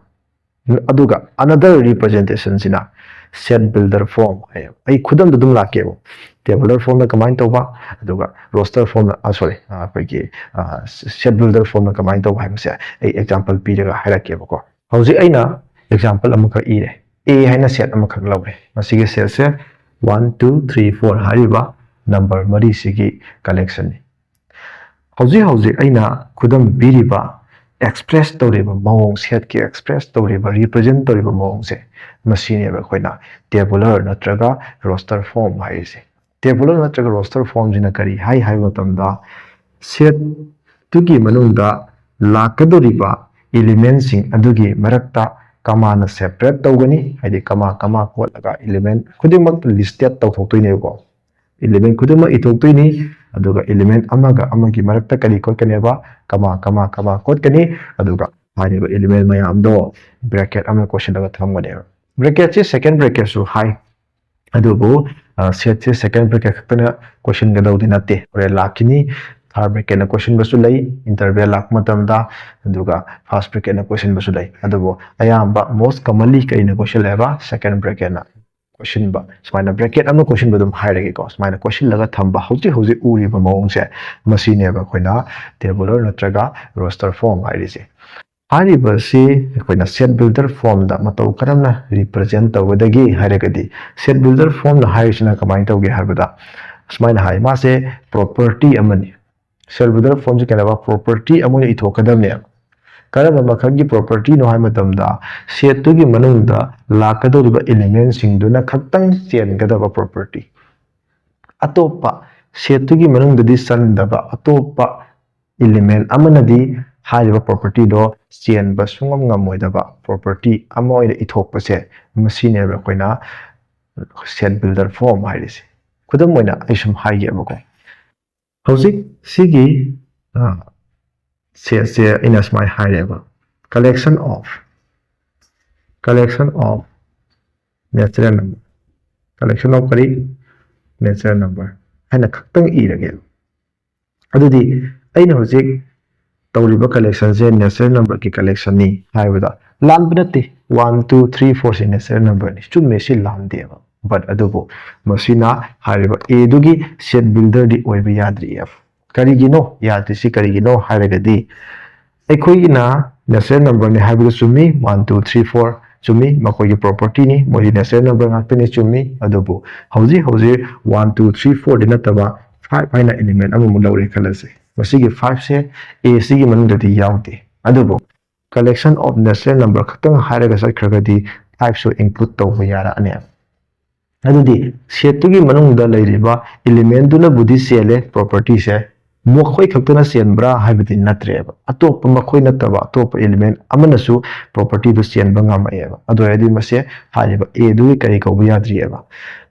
ꯑꯗꯨꯒ another representationꯁꯤꯅ set builder form ꯍꯥꯏꯌꯦꯕ꯫ ꯑꯩ ꯈꯨꯗꯝꯗ ꯑꯗꯨꯝ ꯂꯥꯛꯀꯦꯕ꯫ Tabular formꯅ ꯀꯃꯥꯏꯅ ꯇꯧꯕ, ꯑꯗꯨꯒ roster formꯅ, ꯑ, sorry, ꯑ, ꯑꯩꯈꯣꯏꯒꯤ, ꯑ, set builder formꯅ ꯀꯃꯥꯏꯅ ꯇꯧꯕ ꯍꯥꯏꯕꯁꯦ ꯑꯩ example ꯄꯤꯔꯒ ꯍꯥꯏꯔꯛꯀꯦꯕꯀꯣ꯫ ꯍꯧꯖꯤꯛ ꯑꯩꯅ example ꯑꯃꯈꯛ ꯏꯔꯦ꯫ A ꯍꯥꯏꯅ set ꯑꯃꯈꯛ ꯂꯧꯔꯦ꯫ ꯃꯁꯤꯒꯤ setꯁꯦ one, two, three, four ꯍꯥꯏꯔꯤꯕ number ꯃꯔꯤꯁꯤꯒꯤ collectionꯅꯤ꯫ ꯍꯧꯖꯤꯛ ꯍꯧꯖꯤꯛ ꯑꯩꯅ ꯈꯨꯗꯝ ꯄꯤꯔꯤꯕ, express ꯇꯧꯔꯤꯕ ꯃꯑꯣꯡ, setꯀꯤ express ꯇꯧꯔꯤꯕ, represent ꯇꯧꯔꯤꯕ ꯃꯑꯣꯡꯁꯦ, ꯃꯁꯤꯅꯦꯕ ꯑꯩꯈꯣꯏꯅ tabular ꯅꯠꯇ꯭ꯔꯒ roster form ꯍꯥꯏꯔꯤꯁꯦ꯫ Tabular ꯅꯠꯇ꯭ꯔꯒ roster formꯁꯤꯅ ꯀꯔꯤ ꯍꯥꯏ ꯍꯥꯏꯕ ꯃꯇꯝꯗ, setꯇꯨꯒꯤ ꯃꯅꯨꯡꯗ ꯂꯥꯛꯀꯗꯧꯔꯤꯕ elementꯁꯤꯡ ꯑꯗꯨꯒꯤ ꯃꯔꯛꯇ ꯀꯃꯥꯅ separate ꯇꯧꯒꯅꯤ, ꯍꯥꯏꯗꯤ ꯀꯃꯥ ꯀꯃꯥ ꯈꯣꯠꯂꯒ element ꯈꯨꯗꯤꯡꯃꯛ listed ꯇꯧꯊꯣꯛꯇꯣꯏꯅꯦꯕꯀꯣ꯫ Element ꯈꯨꯗꯤꯡꯃꯛ ꯏꯊꯣꯛꯇꯣꯏꯅꯤ꯫ ꯑꯗꯨꯒ element ꯑꯃꯒ ꯑꯃꯒꯤ ꯃꯔꯛꯇ ꯀꯔꯤ ꯈꯣꯠꯀꯅꯦꯕ? ꯀꯃꯥ ꯀꯃꯥ ꯀꯃꯥ ꯈꯣꯠꯀꯅꯤ꯫ ꯑꯗꯨꯒ ꯍꯥꯏꯔꯤꯕ element ꯃꯌꯥꯝꯗꯣ bracket ꯑꯃ ꯀꯣꯏꯁꯤꯜꯂꯒ ꯊꯝꯒꯅꯦꯕ꯫ Bracketꯁꯦ second bracketꯁꯨ ꯍꯥꯏ꯫ ꯑꯗꯨꯕꯨ setꯁꯦ second bracket ꯈꯛꯇꯅ ꯀꯣꯏꯁꯤꯟꯒꯗꯧꯗꯤ ꯅꯠꯇꯦ, ꯍꯣꯔꯦꯟ ꯂꯥꯛꯈꯤꯅꯤ꯫ Third bracketꯅ ꯀꯣꯏꯁꯤꯟꯕꯁꯨ ꯂꯩ interval ꯂꯥꯛꯄ ꯃꯇꯝꯗ, ꯑꯗꯨꯒ first bracketꯅ ꯀꯣꯏꯁꯤꯟꯕꯁꯨ ꯂꯩ꯫ ꯑꯗꯨꯕꯨ ꯑꯌꯥꯝꯕ most commonly ꯀꯩꯅ ꯀꯣꯏꯁꯤꯜꯂꯦꯕ? Second bracketꯅ ꯀꯣꯏꯁꯤꯟꯕ꯫ ꯁꯨꯃꯥꯏꯅ bracket ꯑꯃ ꯀꯣꯏꯁꯤꯟꯕ ꯑꯗꯨꯝ ꯍꯥꯏꯔꯒꯦꯀꯣ꯫ ꯁꯨꯃꯥꯏꯅ ꯀꯣꯏꯁꯤꯜꯂꯒ ꯊꯝꯕ, ꯍꯧꯖꯤꯛ ꯍꯧꯖꯤꯛ ꯎꯔꯤꯕ ꯃꯑꯣꯡꯁꯦ, ꯃꯁꯤꯅꯦꯕ ꯑꯩꯈꯣꯏꯅ tabular ꯅꯠꯇ꯭ꯔꯒ roster form ꯍꯥꯏꯔꯤꯁꯦ꯫ ꯍꯥꯏꯔꯤꯕꯁꯤ ꯑꯩꯈꯣꯏꯅ set builder formꯗ ꯃꯇꯧ ꯀꯔꯝꯅ represent ꯇꯧꯒꯗꯒꯦ ꯍꯥꯏꯔꯒꯗꯤ, set builder formꯗ ꯍꯥꯏꯔꯤꯁꯤꯅ ꯀꯃꯥꯏꯅ ꯇꯧꯒꯦ ꯍꯥꯏꯕꯗ, ꯁꯨꯃꯥꯏꯅ ꯍꯥꯏ, ꯃꯥꯁꯦ property ꯑꯃꯅꯤ꯫ Set builder formꯁꯤ ꯀꯩꯅꯣ property ꯑꯃ ꯑꯣꯏꯅ ꯏꯊꯣꯛꯀꯗꯕꯅꯦꯕ꯫ ꯀꯔꯝꯕ ꯃꯈꯜꯒꯤ propertyꯅꯣ ꯍꯥꯏꯕ ꯃꯇꯝꯗ, setꯇꯨꯒꯤ ꯃꯅꯨꯡꯗ ꯂꯥꯛꯀꯗꯧꯔꯤꯕ elementꯁꯤꯡꯗꯨꯅ ꯈꯛꯇꯪ ꯆꯦꯟꯒꯗꯕ property꯫ ꯑꯇꯣꯞꯄ setꯇꯨꯒꯤ ꯃꯅꯨꯡꯗꯗꯤ ꯆꯟꯗꯕ ꯑꯇꯣꯞꯄ element ꯑꯃꯅꯗꯤ ꯍꯥꯏꯔꯤꯕ propertyꯗꯣ ꯆꯦꯟꯕ ꯁꯨꯡꯉꯝ ꯉꯝꯃꯣꯏꯗꯕ property ꯑꯃ ꯑꯣꯏꯅ ꯏꯊꯣꯛꯄꯁꯦ, ꯃꯁꯤꯅꯦꯕ ꯑꯩꯈꯣꯏꯅ set builder form ꯍꯥꯏꯔꯤꯁꯦ꯫ ꯈꯨꯗꯝ ꯑꯣꯏꯅ ꯑꯩ ꯁꯨꯝ ꯍꯥꯏꯒꯦꯕꯀꯣ꯫ ꯍꯧꯖꯤꯛ ꯁꯤꯒꯤ setꯁꯦ ꯑꯩꯅ ꯁꯨꯃꯥꯏꯅ ꯍꯥꯏꯔꯦꯕ, collection of collection of natural number, collection of ꯀꯔꯤ? Natural number ꯍꯥꯏꯅ ꯈꯛꯇꯪ ꯏꯔꯒꯦ꯫ ꯑꯗꯨꯗꯤ ꯑꯩꯅ ꯍꯧꯖꯤꯛ ꯇꯧꯔꯤꯕ collectionꯁꯦ natural numberꯒꯤ collectionꯅꯤ ꯍꯥꯏꯕꯗ ꯂꯥꯟꯕ ꯅꯠꯇꯦ꯫ One, two, three, fourꯁꯦ natural numberꯅꯤ, ꯆꯨꯝꯃꯦ, ꯁꯤ ꯂꯥꯟꯗꯦꯕ꯫ But ꯑꯗꯨꯕꯨ ꯃꯁꯤꯅ ꯍꯥꯏꯔꯤꯕ Aꯗꯨꯒꯤ set builderꯗꯤ ꯑꯣꯏꯕ ꯌꯥꯗ꯭ꯔꯤꯑꯕ꯫ ꯀꯔꯤꯒꯤꯅꯣ ꯌꯥꯗ꯭ꯔꯤꯁꯤ? ꯀꯔꯤꯒꯤꯅꯣ ꯍꯥꯏꯔꯒꯗꯤ, ꯑꯩꯈꯣꯏꯒꯤꯅ natural numberꯅꯤ ꯍꯥꯏꯕꯗꯨ ꯆꯨꯝꯃꯤ, one, two, three, four ꯆꯨꯝꯃꯤ, ꯃꯈꯣꯏꯒꯤ propertyꯅꯤ, ꯃꯣꯏꯒꯤ natural number ꯉꯥꯛꯇꯅꯤ, ꯆꯨꯝꯃꯤ꯫ ꯑꯗꯨꯕꯨ ꯍꯧꯖꯤꯛ ꯍꯧꯖꯤꯛ one, two, three, fourꯗꯤ ꯅꯠꯇꯕ five ꯍꯥꯏꯅ element ꯑꯃꯃꯨꯛ ꯂꯧꯔꯦ ꯈꯜꯂꯁꯤ꯫ ꯃꯁꯤꯒꯤ fiveꯁꯦ Aꯁꯤꯒꯤ ꯃꯅꯨꯡꯗꯗꯤ ꯌꯥꯎꯗꯦ꯫ ꯑꯗꯨꯕꯨ collection of natural number ꯈꯛꯇꯪ ꯍꯥꯏꯔꯒ ꯆꯠꯈ꯭ꯔꯒꯗꯤ fiveꯁꯨ include ꯇꯧꯕ ꯌꯥꯔꯛꯑꯅꯦꯕ꯫ ꯑꯗꯨꯗꯤ setꯇꯨꯒꯤ ꯃꯅꯨꯡꯗ ꯂꯩꯔꯤꯕ elementꯗꯨꯅꯕꯨꯗꯤ ꯆꯦꯜꯂꯦ propertyꯁꯦ, ꯃꯈꯣꯏ ꯈꯛꯇꯅ ꯆꯦꯟꯕ꯭ꯔꯥ ꯍꯥꯏꯕꯗꯤ ꯅꯠꯇ꯭ꯔꯦꯕ, ꯑꯇꯣꯞꯄ ꯃꯈꯣꯏ ꯅꯠꯇꯕ ꯑꯇꯣꯞꯄ element ꯑꯃꯅꯁꯨ property ꯗꯨ ꯆꯦꯟꯕ ꯉꯝꯃꯛꯑꯦꯕ꯫ ꯑꯗꯨ ꯑꯣꯏꯔꯗꯤ ꯃꯁꯦ ꯍꯥꯏꯔꯤꯕ A ꯗꯨꯒꯤ ꯀꯔꯤ ꯀꯧꯕ ꯌꯥꯗ꯭ꯔꯤꯑꯕ?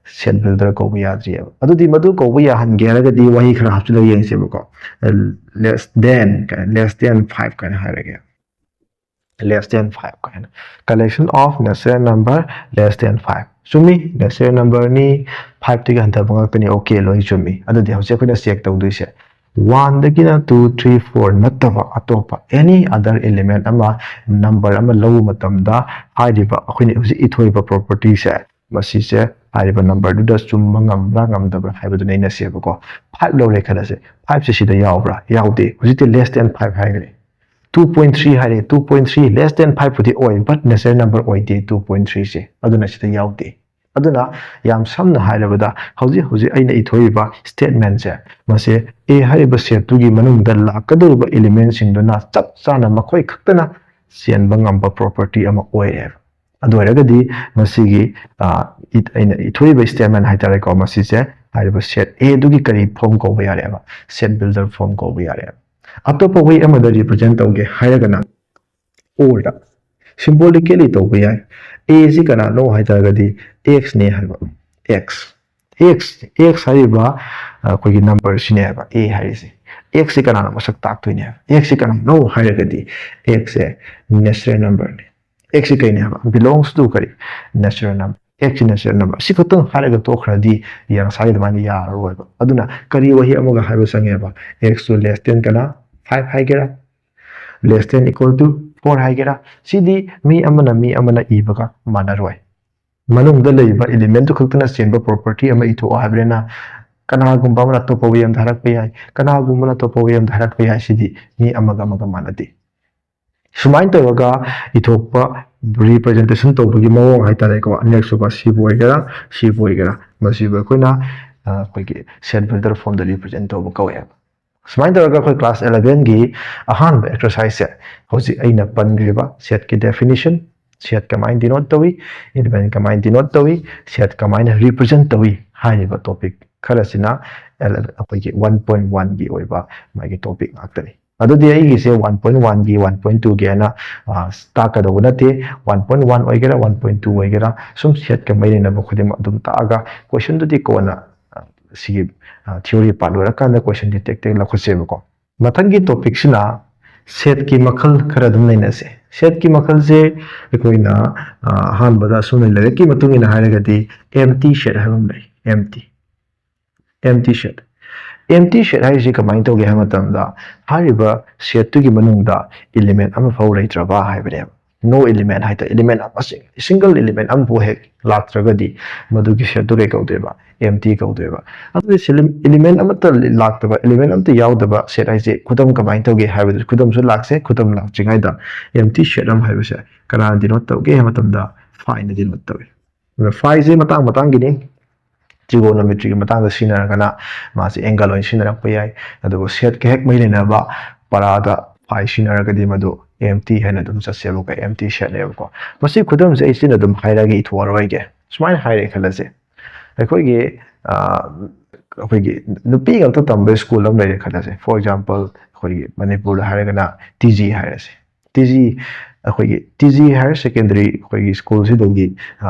Set builder ꯀꯧꯕ ꯌꯥꯗ꯭ꯔꯤꯑꯕ꯫ ꯑꯗꯨꯗꯤ ꯃꯗꯨ ꯀꯧꯕ ꯌꯥꯍꯟꯒꯦ ꯍꯥꯏꯔꯒꯗꯤ ꯋꯥꯍꯩ ꯈꯔ ꯍꯥꯞꯆꯤꯜꯂꯒ ꯌꯦꯡꯁꯦꯕꯀꯣ꯫ Less than, less than five ꯀꯥꯏꯅ ꯍꯥꯏꯔꯒꯦ꯫ Less than five ꯀꯥꯏꯅ꯫ Collection of natural number less than five꯫ ꯆꯨꯝꯃꯤ, natural number ꯅꯤ, five ꯇꯒꯤ ꯍꯟꯊꯕ ꯉꯥꯛꯇꯅꯤ꯫ Okay, ꯂꯣꯏ ꯆꯨꯝꯃꯤ꯫ ꯑꯗꯨꯗꯤ ꯍꯧꯖꯤꯛ ꯑꯩꯈꯣꯏꯅ check ꯇꯧꯗꯣꯏꯁꯦ, one ꯗꯒꯤꯅ two, three, four ꯅꯠꯇꯕ ꯑꯇꯣꯞꯄ any other element ꯑꯃ, number ꯑꯃ ꯂꯧꯕ ꯃꯇꯝꯗ ꯍꯥꯏꯔꯤꯕ ꯑꯩꯈꯣꯏꯅ ꯍꯧꯖꯤꯛ ꯏꯊꯣꯛꯏꯕ property ꯁꯦ, ꯃꯁꯤꯁꯦ ꯍꯥꯏꯔꯤꯕ number ꯗꯨꯗ ꯆꯨꯝꯕ ꯉꯝꯕ꯭ꯔꯥ ꯉꯝꯗꯕ꯭ꯔꯥ ꯍꯥꯏꯕꯗꯨ ꯅꯩꯅꯁꯦꯕꯀꯣ꯫ Five ꯂꯧꯔꯦ ꯈꯜꯂꯁꯦ, five ꯁꯦ ꯁꯤꯗ ꯌꯥꯎꯕ꯭ꯔꯥ? ꯌꯥꯎꯗꯦ꯫ ꯍꯧꯖꯤꯛꯇꯤ less than five ꯍꯥꯏꯈ꯭ꯔꯦ꯫ Two point three ꯍꯥꯏꯔꯦ, two point three less than five ꯄꯨꯗꯤ ꯑꯣꯏ, but natural number ꯑꯣꯏꯗꯦ two point three ꯁꯦ, ꯑꯗꯨꯅ ꯁꯤꯗ ꯌꯥꯎꯗꯦ꯫ ꯑꯗꯨꯅ ꯌꯥꯝ ꯁꯝꯅ ꯍꯥꯏꯔꯕꯗ, ꯍꯧꯖꯤꯛ ꯍꯧꯖꯤꯛ ꯑꯩꯅ ꯏꯊꯣꯛꯏꯕ statement ꯁꯦ, ꯃꯁꯦ A ꯍꯥꯏꯔꯤꯕ set ꯇꯨꯒꯤ ꯃꯅꯨꯡꯗ ꯂꯥꯛꯀꯗꯧꯔꯤꯕ element ꯁꯤꯡꯗꯨꯅ ꯆꯞ ꯆꯥꯅ ꯃꯈꯣꯏ ꯈꯛꯇꯅ ꯆꯦꯟꯕ ꯉꯝꯕ property ꯑꯃ ꯑꯣꯏꯔꯦꯕ꯫ ꯑꯗꯨ ꯑꯣꯏꯔꯒꯗꯤ ꯃꯁꯤꯒꯤ, ꯑ, ꯏꯠ-, ꯑꯩꯅ ꯏꯊꯣꯛꯏꯕ statement ꯍꯥꯏꯇꯥꯔꯦꯀꯣ, ꯃꯁꯤꯁꯦ ꯍꯥꯏꯔꯤꯕ set A ꯗꯨꯒꯤ ꯀꯔꯤ form ꯀꯧꯕ ꯌꯥꯔꯦꯕ? Set builder form ꯀꯧꯕ ꯌꯥꯔꯦꯕ꯫ ꯑꯇꯣꯞꯄ way ꯑꯃꯗ represent ꯇꯧꯒꯦ ꯍꯥꯏꯔꯒꯅ, or ꯗ symbolically ꯇꯧꯕ ꯌꯥꯏ꯫ A ꯁꯤ ꯀꯅꯥꯅꯣ ꯍꯥꯏꯇꯥꯔꯒꯗꯤ X ꯅꯦ ꯍꯥꯏꯕ꯫ X꯫ X, X ꯍꯥꯏꯔꯤꯕ, ꯑ, ꯑꯩꯈꯣꯏꯒꯤ number ꯁꯤꯅꯦ ꯍꯥꯏꯕ A ꯍꯥꯏꯔꯤꯁꯦ꯫ X ꯁꯤ ꯀꯅꯥꯅꯣ ꯃꯁꯛ ꯇꯥꯛꯇꯣꯏꯅꯦ ꯍꯥꯏꯕ꯫ X ꯁꯤ ꯀꯅꯥꯅꯣ ꯍꯥꯏꯔꯒꯗꯤ X ꯁꯦ natural number ꯅꯦ꯫ X ꯁꯤ ꯀꯩꯅꯦ ꯍꯥꯏꯕ? Belongs to ꯀꯔꯤ? Natural number꯫ X ꯁꯤ natural number꯫ ꯑꯁꯤ ꯈꯛꯇꯪ ꯍꯥꯏꯔꯒ ꯇꯣꯛꯈ꯭ꯔꯗꯤ ꯌꯥ-, ꯉꯁꯥꯏꯒꯤ ꯑꯗꯨꯃꯥꯏꯅ ꯌꯥꯔꯔꯣꯏꯕ꯫ ꯑꯗꯨꯅ ꯀꯔꯤ ꯋꯥꯍꯩ ꯑꯃꯒ ꯍꯥꯏꯕ ꯆꯪꯉꯦꯕ? X ꯇꯨ less than ꯀꯅꯥ? Five ꯍꯥꯏꯒꯦꯔꯥ? Less than equal to four ꯍꯥꯏꯒꯦꯔꯥ? ꯁꯤꯗꯤ ꯃꯤ ꯑꯃꯅ ꯃꯤ ꯑꯃꯅ ꯏꯕꯒ ꯃꯥꯟꯅꯔꯣꯏ꯫ ꯃꯅꯨꯡꯗ ꯂꯩꯕ element ꯇꯨ ꯈꯛꯇꯅ ꯆꯦꯟꯕ property ꯑꯃ ꯏꯊꯣꯛꯑꯣ ꯍꯥꯏꯕꯅꯤꯅ, ꯀꯅꯥꯒꯨꯝꯕ ꯑꯃꯅ ꯑꯇꯣꯞꯄ way ꯑꯃꯗ ꯍꯥꯏꯔꯛꯄ ꯌꯥꯏ, ꯀꯅꯥꯒꯨꯝꯕꯅ ꯑꯇꯣꯞꯄ way ꯑꯃꯗ ꯍꯥꯏꯔꯛꯄ ꯌꯥꯏ, ꯁꯤꯗꯤ ꯃꯤ ꯑꯃꯒ ꯑꯃꯒ ꯃꯥꯟꯅꯗꯦ꯫ ꯁꯨꯃꯥꯏꯅ ꯇꯧꯔꯒ ꯏꯊꯣꯛꯄ representation ꯇꯧꯕꯒꯤ ꯃꯑꯣꯡ ꯍꯥꯏꯇꯥꯔꯦꯀꯣ, ꯑꯅꯤꯔꯛꯁꯨꯕ ꯁꯤꯕꯨ ꯑꯣꯏꯒꯦꯔꯥ, ꯁꯤꯕꯨ ꯑꯣꯏꯒꯦꯔꯥ, ꯃꯁꯤꯕꯨ ꯑꯩꯈꯣꯏꯅ, ꯑ, ꯑꯩꯈꯣꯏꯒꯤ set builder form ꯗ represent ꯇꯧꯕ ꯀꯧꯋꯦꯕ꯫ ꯁꯨꯃꯥꯏꯅ ꯇꯧꯔꯒ ꯑꯩꯈꯣꯏ class eleven ꯒꯤ ꯑꯍꯥꯟꯕ exercise ꯁꯦ, ꯍꯧꯖꯤꯛ ꯑꯩꯅ ꯄꯟꯈ꯭ꯔꯤꯕ set ꯀꯤ definition, set ꯀꯃꯥꯏꯅ denote ꯇꯧꯏ, element ꯀꯃꯥꯏꯅ denote ꯇꯧꯏ, set ꯀꯃꯥꯏꯅ represent ꯇꯧꯏ ꯍꯥꯏꯔꯤꯕ topic ꯈꯔꯁꯤꯅ ꯑꯩꯈꯣꯏꯒꯤ ꯋꯥꯟ ꯄꯣꯏꯟ ꯋꯥꯟꯒꯤ ꯑꯣꯏꯕ ꯃꯥꯒꯤ ꯇꯣꯄꯤꯛ ꯉꯥꯛꯇꯅꯤ꯫ ꯑꯗꯨꯗꯤ ꯑꯩꯒꯤꯁꯦ ꯋꯥꯟ ꯄꯣꯏꯟ ꯋꯥꯟꯒꯤ, ꯋꯥꯟ ꯄꯣꯏꯟ ꯇꯨꯒꯤ ꯍꯥꯏꯅ ꯇꯥꯛꯀꯗꯧꯕ ꯅꯠꯇꯦ꯫ ꯋꯥꯟ ꯄꯣꯏꯟ ꯋꯥꯟ ꯑꯣꯏꯒꯦꯔꯥ, ꯋꯥꯟ ꯄꯣꯏꯟ ꯇꯨ ꯑꯣꯏꯒꯦꯔꯥ, ꯁꯨꯝ ꯁꯦꯠꯀ ꯃꯔꯤ ꯂꯩꯅꯕ ꯈꯨꯗꯤꯡꯃꯛ ꯑꯗꯨꯝ ꯇꯥꯛꯑꯒ ꯀꯣꯏꯁꯟꯗꯨꯗꯤ ꯀꯣꯟꯅ ꯁꯤꯒꯤ ꯊꯤꯑꯣꯔꯤ ꯄꯥꯔꯠ ꯂꯣꯏꯔꯀꯥꯟꯗ ꯀꯣꯏꯁꯟꯗꯤ ꯇꯦꯛ ꯇꯦꯛ ꯂꯧꯈꯠꯁꯦꯕꯀꯣ꯫ ꯃꯊꯪꯒꯤ ꯇꯣꯄꯤꯛꯁꯤꯅ ꯁꯦꯠꯀꯤ ꯃꯈꯜ ꯈꯔ ꯑꯗꯨꯝ ꯅꯩꯅꯁꯦ꯫ ꯁꯦꯠꯀꯤ ꯃꯈꯜꯁꯦ ꯑꯩꯈꯣꯏꯅ ꯑꯍꯥꯟꯕꯗ ꯑꯁꯨꯝꯅ ꯂꯥꯏꯔꯤꯛꯀꯤ ꯃꯇꯨꯡ ꯏꯟꯅ ꯍꯥꯏꯔꯒꯗꯤ ꯑꯦꯝꯇꯤ ꯁꯦꯠ ꯍꯥꯏꯕ ꯑꯃ ꯂꯩ꯫ Empty empty set empty set ꯍꯥꯏꯔꯤꯁꯤ ꯀꯃꯥꯏꯅ ꯇꯧꯒꯦ ꯍꯥꯏꯕ ꯃꯇꯝꯗ, ꯍꯥꯏꯔꯤꯕ ꯁꯦꯠꯇꯨꯒꯤ ꯃꯅꯨꯡꯗ ꯏꯂꯤꯃꯦꯟ ꯑꯃꯐꯥꯎ ꯂꯩꯇ꯭ꯔꯕ ꯍꯥꯏꯕꯅꯦꯕ꯫ ꯅꯣ ꯏꯂꯤꯃꯦꯟ ꯍꯥꯏꯇꯥꯔꯦ, ꯏꯂꯤꯃꯦꯟ ꯑꯃ, ꯁꯤꯡꯒꯜ ꯏꯂꯤꯃꯦꯟ ꯑꯃꯐꯥꯎ ꯍꯦꯛ ꯂꯥꯛꯇ꯭ꯔꯒꯗꯤ ꯃꯗꯨꯒꯤ ꯁꯦꯠꯇꯨ ꯀꯩ ꯀꯧꯗꯣꯏꯕ? ꯑꯦꯝꯇꯤ ꯀꯧꯗꯣꯏꯕ꯫ ꯑꯗꯨꯗꯤ ꯏꯂꯤꯃꯦꯟ ꯑꯃꯠꯇ ꯂꯥꯛꯇꯕ, ꯏꯂꯤꯃꯦꯟ ꯑꯃꯠꯇ ꯌꯥꯎꯗꯕ ꯁꯦꯠ ꯍꯥꯏꯁꯦ ꯈꯨꯗꯝ ꯀꯃꯥꯏꯅ ꯇꯧꯒꯦ ꯍꯥꯏꯕꯗꯨ, ꯈꯨꯗꯝꯁꯨ ꯂꯥꯛꯁꯦ꯫ ꯈꯨꯗꯝ ꯂꯥꯛꯇ꯭ꯔꯤꯉꯩꯗ ꯑꯦꯝꯇꯤ ꯁꯦꯠ ꯑꯃ ꯍꯥꯏꯕꯁꯦ ꯀꯅꯥꯅ ꯗꯤꯅꯣꯠ ꯇꯧꯒꯦ ꯍꯥꯏꯕ ꯃꯇꯝꯗ ꯐꯥꯏꯅ ꯗꯤꯅꯣꯠ ꯇꯧꯏ꯫ ꯑꯗꯨꯅ ꯐꯥꯏꯁꯦ ꯃꯇꯥꯡ ꯃꯇꯥꯡꯒꯤꯅꯤ꯫ ꯇ꯭ꯔꯤꯒꯣꯅꯣꯃꯦꯇ꯭ꯔꯤꯒꯤ ꯃꯇꯥꯡꯗ ꯁꯤꯖꯤꯟꯅꯔꯒꯅ ꯃꯥꯁꯦ ꯑꯦꯡꯒꯜ ꯑꯣꯏꯅ ꯁꯤꯖꯤꯟꯅꯔꯛꯄ ꯌꯥꯏ꯫ ꯑꯗꯨꯕꯨ ꯁꯦꯠꯀ ꯍꯦꯛ ꯃꯔꯤ ꯂꯩꯅꯕ ꯄꯔꯥꯗ ꯐꯥꯏ ꯁꯤꯖꯤꯟꯅꯔꯒꯗꯤ ꯃꯗꯨ ꯑꯦꯝꯇꯤ ꯍꯥꯏꯅ ꯑꯗꯨꯝ ꯆꯠꯁꯦꯕꯀꯣ, ꯑꯦꯝꯇꯤ ꯁꯦꯠꯅꯦꯕꯀꯣ꯫ ꯃꯁꯤ ꯈꯨꯗꯝꯁꯦ ꯑꯩ ꯆꯤꯟꯅ ꯑꯗꯨꯝ ꯍꯥꯏꯔꯒ ꯏꯊꯣꯛꯑꯔꯣꯏꯒꯦ꯫ ꯁꯨꯃꯥꯏꯅ ꯍꯥꯏꯔꯦ ꯈꯜꯂꯁꯦ, ꯑꯩꯈꯣꯏꯒꯤ ꯑꯩꯈꯣꯏꯒꯤ ꯅꯨꯄꯤ ꯉꯥꯛꯇ ꯇꯝꯕ ꯁ꯭ꯀꯨꯜ ꯑꯃ ꯂꯩꯔꯦ ꯈꯜꯂꯁꯦ꯫ ꯐꯣꯔ ꯑꯦꯛꯖꯥꯝꯄꯜ, ꯑꯩꯈꯣꯏꯒꯤ ꯃꯅꯤꯄꯨꯔꯗ ꯍꯥꯏꯔꯒꯅ ꯇꯤ ꯖꯤ ꯍꯥꯏꯔꯁꯦ꯫ ꯇꯤ ꯖꯤ ꯑꯩꯈꯣꯏꯒꯤ ꯇꯤ ꯖꯤ ꯍꯥꯌꯔ ꯁꯦꯀꯦꯟꯗꯔꯤ ꯑꯩꯈꯣꯏꯒꯤ ꯁ꯭ꯀꯨꯜꯁꯤꯗꯒꯤ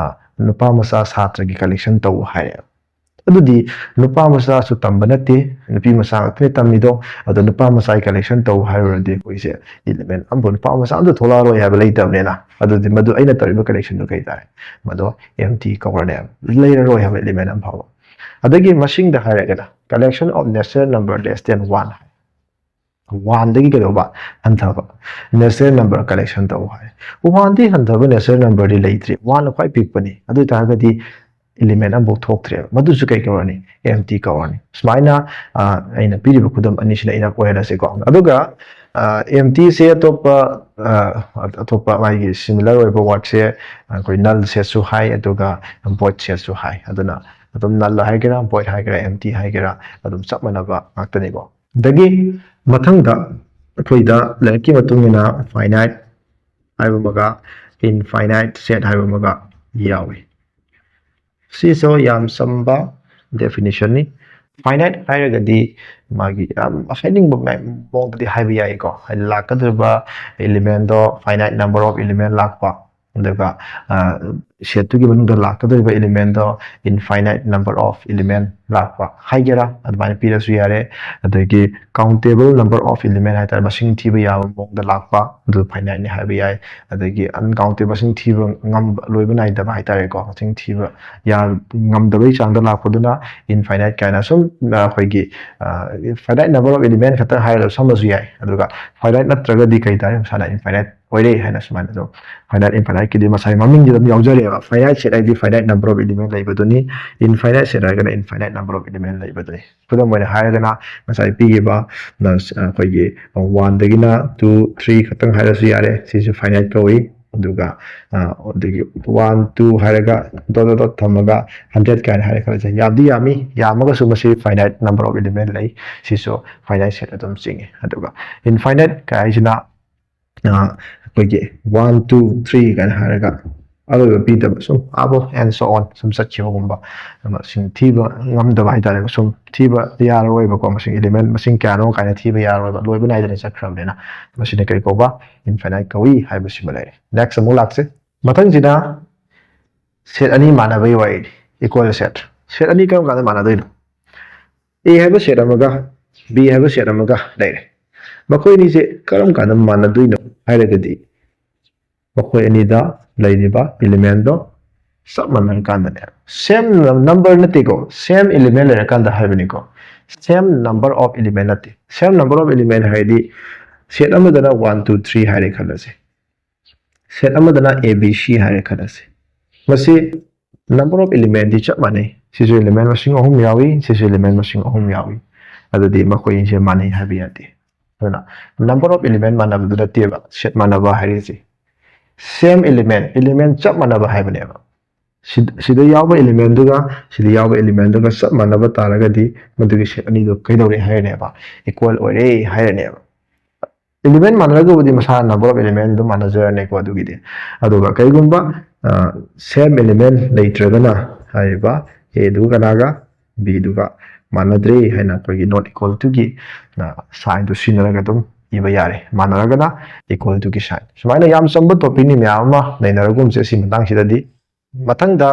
ꯅꯨꯄꯥ ꯃꯆꯥ ꯁꯥꯇ꯭ꯔꯒꯤ ꯀꯂꯦꯛꯁꯟ ꯇꯧ ꯍꯥꯏꯔꯦ꯫ ꯑꯗꯨꯗꯤ ꯅꯨꯄꯥ ꯃꯆꯥꯁꯨ ꯇꯝꯕ ꯅꯠꯇꯦ, ꯅꯨꯄꯤ ꯃꯆꯥ ꯉꯥꯛꯇꯅꯤ ꯇꯝꯃꯤꯗꯣ꯫ ꯑꯗꯣ ꯅꯨꯄꯥ ꯃꯆꯥꯒꯤ ꯀꯂꯦꯛꯁꯟ ꯇꯧ ꯍꯥꯏꯔꯨꯔꯗꯤ ꯑꯩꯈꯣꯏꯁꯦ ꯏꯂꯤꯃꯦꯟ ꯑꯃꯕꯨ, ꯅꯨꯄꯥ ꯃꯆꯥ ꯑꯝꯇ ꯊꯣꯛꯂꯛꯑꯔꯣꯏ ꯍꯥꯏꯕ ꯂꯩꯇꯕꯅꯤꯅ, ꯑꯗꯨꯗꯤ ꯃꯗꯨ ꯑꯩꯅ ꯇꯧꯔꯤꯕ ꯀꯂꯦꯛꯁꯟꯗꯨ ꯀꯩ ꯇꯥꯔꯦ? ꯃꯗꯣ ꯑꯦꯝꯇꯤ ꯀꯧꯔꯅꯦꯕ, ꯂꯩꯔꯔꯣꯏ ꯍꯥꯏꯕ ꯏꯂꯤꯃꯦꯟ ꯑꯃ ꯐꯥꯎꯕ꯫ ꯑꯗꯒꯤ ꯃꯁꯤꯡꯗ ꯍꯥꯏꯔꯒꯅ collection of natural number less than one ꯍꯥꯏ꯫ ꯋꯥꯟꯗꯒꯤ ꯀꯩꯗꯧꯕ? ꯍꯟꯊꯕ natural number collection ꯇꯧ ꯍꯥꯏ꯫ ꯋꯥꯟꯗꯒꯤ ꯍꯟꯊꯕ natural numberꯗꯤ ꯂꯩꯇ꯭ꯔꯤ, ꯋꯥꯟꯅ ꯈ꯭ꯋꯥꯏ ꯄꯤꯛꯄꯅꯤ꯫ ꯑꯗꯨ ꯑꯣꯏꯇꯥꯔꯒꯗꯤ ꯏꯂꯤꯃꯦꯟ ꯑꯃꯐꯥꯎ ꯊꯣꯛꯇ꯭ꯔꯦꯕ꯫ ꯃꯗꯨꯁꯨ ꯀꯩ ꯀꯧꯔꯅꯤ? ꯑꯦꯝꯇꯤ ꯀꯧꯔꯅꯤ꯫ ꯁꯨꯃꯥꯏꯅ ꯑꯩꯅ ꯄꯤꯔꯤꯕ ꯈꯨꯗꯝ ꯑꯅꯤꯁꯤꯅ ꯏꯅꯐ ꯑꯣꯏꯍꯜꯂꯁꯤꯀꯣ꯫ ꯑꯗꯨꯒ ꯑꯦꯝꯇꯤꯁꯦ ꯑꯇꯣꯞꯄ ꯑꯇꯣꯞꯄ ꯃꯥꯒꯤ ꯁꯤꯃꯤꯂꯔ ꯑꯣꯏꯕ ꯋꯥꯔꯗꯁꯦ ꯑꯩꯈꯣꯏ ꯅꯜ ꯁꯦꯠꯁꯨ ꯍꯥꯏ, ꯑꯗꯨꯒ ꯚꯣꯏꯗ ꯁꯦꯠꯁꯨ ꯍꯥꯏ꯫ ꯑꯗꯨꯅ ꯑꯗꯨꯝ ꯅꯜ ꯍꯥꯏꯒꯦꯔꯥ, ꯚꯣꯏꯗ ꯍꯥꯏꯒꯦꯔꯥ, ꯑꯦꯝꯇꯤ ꯍꯥꯏꯒꯦꯔꯥ, ꯑꯗꯨꯝ ꯆꯞ ꯃꯥꯟꯅꯕ ꯉꯥꯛꯇꯅꯤꯀꯣ꯫ ꯑꯗꯒꯤ ꯃꯊꯪꯗ ꯑꯩꯈꯣꯏꯗ ꯂꯥꯏꯔꯤꯛꯀꯤ ꯃꯇꯨꯡ ꯏꯟꯅ ꯐꯥꯏꯅꯥꯏꯠ ꯍꯥꯏꯕ ꯑꯃꯒ ꯏꯟꯐꯥꯏꯅꯥꯏꯠ ꯁꯦꯠ ꯍꯥꯏꯕ ꯑꯃꯒ ꯌꯥꯎꯏ꯫ ꯁꯤꯁꯨ ꯌꯥꯝ ꯆꯝꯕ ꯗꯦꯐꯤꯅꯤꯁꯟꯅꯤ꯫ ꯐꯥꯏꯅꯥꯏꯠ ꯍꯥꯏꯔꯒꯗꯤ ꯃꯥꯒꯤ ꯌꯥꯝ ꯍꯥꯏꯅꯤꯡꯕ ꯃꯑꯣꯡꯗꯗꯤ ꯍꯥꯏꯕ ꯌꯥꯏꯀꯣ, ꯍꯥꯏꯗꯤ ꯂꯥꯛꯀꯗꯧꯔꯤꯕ ꯏꯂꯤꯃꯦꯟꯗꯣ ꯐꯥꯏꯅꯥꯏꯠ ꯅꯝꯕꯔ ꯑꯣꯐ ꯏꯂꯤꯃꯦꯟ ꯂꯥꯛꯄ, ꯑꯗꯨꯒ ꯁꯦꯠꯇꯨꯒꯤ ꯃꯅꯨꯡꯗ ꯂꯥꯛꯀꯗꯧꯔꯤꯕ ꯏꯂꯤꯃꯦꯟꯗꯣ ꯏꯟꯐꯥꯏꯅꯥꯏꯠ ꯅꯝꯕꯔ ꯑꯣꯐ ꯏꯂꯤꯃꯦꯟ ꯂꯥꯛꯄ ꯍꯥꯏꯒꯦꯔꯥ, ꯑꯗꯨꯃꯥꯏꯅ ꯄꯤꯔꯁꯨ ꯌꯥꯔꯦ꯫ ꯑꯗꯒꯤ ꯀꯥꯎꯟꯇꯦꯕꯜ ꯅꯝꯕꯔ ꯑꯣꯐ ꯏꯂꯤꯃꯦꯟ ꯍꯥꯏꯇꯥꯔꯦ, ꯃꯁꯤꯡ ꯊꯤꯕ ꯌꯥꯕ ꯃꯑꯣꯡꯗ ꯂꯥꯛꯄ, ꯑꯗꯨ ꯐꯥꯏꯅꯥꯏꯠꯅꯤ ꯍꯥꯏꯕ ꯌꯥꯏ꯫ ꯑꯗꯒꯤ ꯑꯟꯀꯥꯎꯟꯇꯦꯕꯜ, ꯃꯁꯤꯡ ꯊꯤꯕ ꯉꯝꯕ, ꯂꯣꯏꯕ ꯅꯥꯏꯗꯕ ꯍꯥꯏꯇꯥꯔꯦꯀꯣ, ꯃꯁꯤꯡ ꯊꯤꯕ ꯌꯥ-, ꯉꯝꯗꯕꯩ ꯆꯥꯡꯗ ꯂꯥꯛꯄꯗꯨꯅ ꯏꯟꯐꯥꯏꯅꯥꯏꯠ ꯀꯥꯏꯅ ꯁꯨꯝ, ꯑ, ꯑꯩꯈꯣꯏꯒꯤ ꯐꯥꯏꯅꯥꯏꯠ ꯅꯝꯕꯔ ꯑꯣꯐ ꯏꯂꯤꯃꯦꯟ ꯈꯛꯇ ꯍꯥꯏꯔꯒ ꯁꯝꯃꯁꯨ ꯌꯥꯏ꯫ ꯑꯗꯨꯒ ꯐꯥꯏꯅꯥꯏꯠ ꯅꯠꯇ꯭ꯔꯒꯗꯤ ꯀꯩ ꯇꯥꯔꯦ? ꯃꯁꯥꯅ ꯏꯟꯐꯥꯏꯅꯥꯏꯠ ꯑꯣꯏꯔꯦ ꯍꯥꯏꯅ ꯁꯨꯃꯥꯏꯅ ꯑꯗꯨꯝ, ꯐꯥꯏꯅꯥꯏꯠ ꯏꯟꯐꯥꯏꯅꯥꯏꯠꯀꯤꯗꯤ ꯃꯁꯥꯒꯤ ꯃꯃꯤꯡꯁꯤꯗ ꯑꯗꯨꯝ ꯌꯥꯎꯖꯔꯦꯕ꯫ ꯐꯥꯏꯅꯥꯏꯠ ꯁꯦꯠ ꯍꯥꯏꯗꯤ ꯐꯥꯏꯅꯥꯏꯠ ꯅꯝꯕꯔ ꯑꯣꯐ ꯏꯂꯤꯃꯦꯟ ꯂꯩꯕꯗꯨꯅꯤ, ꯏꯟꯐꯥꯏꯅꯥꯏꯠ ꯁꯦꯠ ꯍꯥꯏꯔꯒꯅ ꯏꯟꯐꯥꯏꯅꯥꯏꯠ ꯅꯝꯕꯔ ꯑꯣꯐ ꯏꯂꯤꯃꯦꯟ ꯂꯩꯕꯗꯨꯅꯤ꯫ ꯈꯨꯗꯝ ꯑꯣꯏꯅ ꯍꯥꯏꯔꯒꯅ ꯉꯁꯥꯏ ꯄꯤꯈꯤꯕ ꯅ-, ꯑꯩꯈꯣꯏꯒꯤ ꯋꯥꯟꯗꯒꯤꯅ ꯇꯨ, ꯊ꯭ꯔꯤ ꯈꯛꯇꯪ ꯍꯥꯏꯔꯁꯨ ꯌꯥꯔꯦ, ꯁꯤꯁꯨ ꯐꯥꯏꯅꯥꯏꯠ ꯀꯧꯏ꯫ ꯑꯗꯨꯒ, ꯑ, ꯑꯗꯒꯤ ꯋꯥꯟ, ꯇꯨ ꯍꯥꯏꯔꯒ ꯗꯣꯠ ꯗꯣꯠ ꯗꯣꯠ ꯊꯝꯃꯒ ꯍꯟꯗ꯭ꯔꯦꯠ ꯀꯥꯏꯅ ꯍꯥꯏꯔꯦ ꯈꯜꯂꯁꯦ, ꯌꯥꯝꯗꯤ ꯌꯥꯝꯃꯤ, ꯌꯥꯝꯃꯒꯁꯨ ꯃꯁꯤ ꯐꯥꯏꯅꯥꯏꯠ ꯅꯝꯕꯔ ꯑꯣꯐ ꯏꯂꯤꯃꯦꯟ ꯂꯩ, ꯁꯤꯁꯨ ꯐꯥꯏꯅꯥꯏꯠ ꯁꯦꯠ ꯑꯗꯨꯝ ꯆꯤꯡꯉꯤ꯫ ꯑꯗꯨꯒ ꯏꯟꯐꯥꯏꯅꯥꯏꯠ ꯀꯥꯏꯁꯤꯅ, ꯑ, ꯑꯩꯈꯣꯏꯒꯤ ꯋꯥꯟ, ꯇꯨ, ꯊ꯭ꯔꯤ ꯀꯥꯏꯅ ꯍꯥꯏꯔꯒ ꯑꯔꯣꯏꯕ ꯄꯤꯗꯕ, ꯁꯨꯝ ꯑꯕꯣ ꯑꯦꯟ ꯁꯣ ꯑꯣꯟ ꯁꯨꯝ ꯆꯠꯈꯤꯕꯒꯨꯝꯕ, ꯃꯁꯤꯡ ꯊꯤꯕ ꯉꯝꯗꯕ ꯍꯥꯏꯇꯥꯔꯦ, ꯁꯨꯝ ꯊꯤꯕ ꯌꯥꯔꯔꯣꯏꯕꯀꯣ, ꯃꯁꯤꯡ ꯏꯂꯤꯃꯦꯟ ꯃꯁꯤꯡ ꯀꯌꯥꯅꯣ ꯀꯥꯏꯅ ꯊꯤꯕ ꯌꯥꯔꯔꯣꯏꯕ, ꯂꯣꯏꯕ ꯅꯥꯏꯗꯅ ꯆꯠꯈ꯭ꯔꯕꯅꯤꯅ꯫ ꯃꯁꯤꯅ ꯀꯔꯤ ꯀꯧꯕ? ꯏꯟꯐꯥꯏꯅꯥꯏꯠ ꯀꯧꯏ ꯍꯥꯏꯕꯁꯤꯃ ꯂꯩꯔꯦ꯫ ꯅꯦꯛꯁ ꯑꯃꯨꯛ ꯂꯥꯛꯁꯤ꯫ ꯃꯊꯪꯁꯤꯅ ꯁꯦꯠ ꯑꯅꯤ ꯃꯥꯟꯅꯕꯒꯤ ꯋꯥꯔꯤꯅꯤ, ꯏꯀ꯭ꯋꯦꯜ ꯁꯦꯠ꯫ ꯁꯦꯠ ꯑꯅꯤ ꯀꯔꯝ ꯀꯥꯟꯗ ꯃꯥꯟꯅꯗꯣꯏꯅꯣ? ꯑꯦ ꯍꯥꯏꯕ ꯁꯦꯠ ꯑꯃꯒ ꯕꯤ ꯍꯥꯏꯕ ꯁꯦꯠ ꯑꯃꯒ ꯂꯩꯔꯦ꯫ ꯃꯈꯣꯏ ꯑꯅꯤꯁꯦ ꯀꯔꯝ ꯀꯥꯟꯗ ꯃꯥꯟꯅꯗꯣꯏꯅꯣ ꯍꯥꯏꯔꯒꯗꯤ, ꯃꯈꯣꯏ ꯑꯅꯤꯗ ꯂꯩꯔꯤꯕ ꯏꯂꯤꯃꯦꯟꯗꯣ ꯆꯞ ꯃꯥꯟꯅꯔꯀꯥꯟꯗꯅꯦ꯫ ꯁꯦꯝ ꯅꯝꯕꯔ ꯅꯠꯇꯦꯀꯣ, ꯁꯦꯝ ꯏꯂꯤꯃꯦꯟ ꯂꯩꯔꯀꯥꯟꯗ ꯍꯥꯏꯕꯅꯤꯀꯣ, ꯁꯦꯝ ꯅꯝꯕꯔ ꯑꯣꯐ ꯏꯂꯤꯃꯦꯟ ꯅꯠꯇꯦ꯫ ꯁꯦꯝ ꯅꯝꯕꯔ ꯑꯣꯐ ꯏꯂꯤꯃꯦꯟ ꯍꯥꯏꯗꯤ, ꯁꯦꯠ ꯑꯃꯗꯅ ꯋꯥꯟ, ꯇꯨ, ꯊ꯭ꯔꯤ ꯍꯥꯏꯔꯦ ꯈꯜꯂꯁꯦ, ꯁꯦꯠ ꯑꯃꯗꯅ ꯑꯦ ꯕꯤ ꯁꯤ ꯍꯥꯏꯔꯦ ꯈꯜꯂꯁꯦ꯫ ꯃꯁꯤ ꯅꯝꯕꯔ ꯑꯣꯐ ꯏꯂꯤꯃꯦꯟꯗꯤ ꯆꯞ ꯃꯥꯟꯅꯩ, ꯁꯤꯁꯨ ꯏꯂꯤꯃꯦꯟ ꯃꯁꯤꯡ ꯑꯍꯨꯝ ꯌꯥꯎꯏ, ꯁꯤꯁꯨ ꯏꯂꯤꯃꯦꯟ ꯃꯁꯤꯡ ꯑꯍꯨꯝ ꯌꯥꯎꯏ꯫ ꯑꯗꯨꯗꯤ ꯃꯈꯣꯏ ꯑꯅꯤꯁꯦ ꯃꯥꯟꯅꯩ ꯍꯥꯏꯕ ꯌꯥꯗꯦ꯫ ꯑꯗꯨꯅ ꯅꯝꯕꯔ ꯑꯣꯐ ꯏꯂꯤꯃꯦꯟ ꯃꯥꯟꯅꯕꯗꯨ ꯅꯠꯇꯦꯕ ꯁꯦꯠ ꯃꯥꯟꯅꯕ ꯍꯥꯏꯔꯤꯁꯦ꯫ ꯁꯦꯝ ꯏꯂꯤꯃꯦꯟ, ꯏꯂꯤꯃꯦꯟ ꯆꯞ ꯃꯥꯟꯅꯕ ꯍꯥꯏꯕꯅꯦꯕ꯫ ꯁꯤꯗ ꯌꯥꯎꯕ ꯏꯂꯤꯃꯦꯟꯗꯨꯒ ꯁꯤꯗ ꯌꯥꯎꯕ ꯏꯂꯤꯃꯦꯟꯗꯨꯒ ꯆꯞ ꯃꯥꯟꯅꯕ ꯇꯥꯔꯒꯗꯤ ꯃꯗꯨꯒꯤ ꯁꯦꯠ ꯑꯅꯤꯗꯨ ꯀꯩꯗꯧꯔꯦ ꯍꯥꯏꯔꯅꯦꯕ? ꯏꯀ꯭ꯋꯦꯜ ꯑꯣꯏꯔꯦ ꯍꯥꯏꯔꯅꯦꯕ꯫ ꯏꯂꯤꯃꯦꯟ ꯃꯥꯟꯅꯔꯒꯕꯨꯗꯤ ꯃꯁꯥ ꯅꯝꯕꯔ ꯑꯣꯐ ꯏꯂꯤꯃꯦꯟ ꯑꯗꯨꯝ ꯃꯥꯟꯅꯖꯔꯅꯤꯀꯣ꯫ ꯑꯗꯨꯒꯤꯗꯤ, ꯑꯗꯨꯒ ꯀꯩꯒꯨꯝꯕ ꯁꯦꯝ ꯏꯂꯤꯃꯦꯟ ꯂꯩꯇ꯭ꯔꯒꯅ ꯍꯥꯏꯔꯤꯕ ꯑꯦꯗꯨ ꯀꯅꯥꯒ ꯕꯤꯗꯨꯒ ꯃꯥꯟꯅꯗ꯭ꯔꯦ ꯍꯥꯏꯅ ꯑꯩꯈꯣꯏꯒꯤ not equal to ꯒꯤ ꯁꯥꯏꯟꯗꯨ ꯁꯤꯖꯤꯟꯅꯔꯒ ꯑꯗꯨꯝ ꯏꯕ ꯌꯥꯔꯦ꯫ ꯃꯥꯟꯅꯔꯒꯅ equal to ꯒꯤ ꯁꯥꯏꯟ꯫ ꯁꯨꯃꯥꯏꯅ ꯌꯥꯝ ꯆꯝꯕ ꯇꯣꯄꯤꯛꯅꯤ, ꯃꯌꯥꯝ ꯑꯃ ꯅꯩꯅꯔꯒꯨꯝꯁꯦ ꯁꯤ ꯃꯇꯥꯡꯁꯤꯗꯗꯤ꯫ ꯃꯊꯪꯗ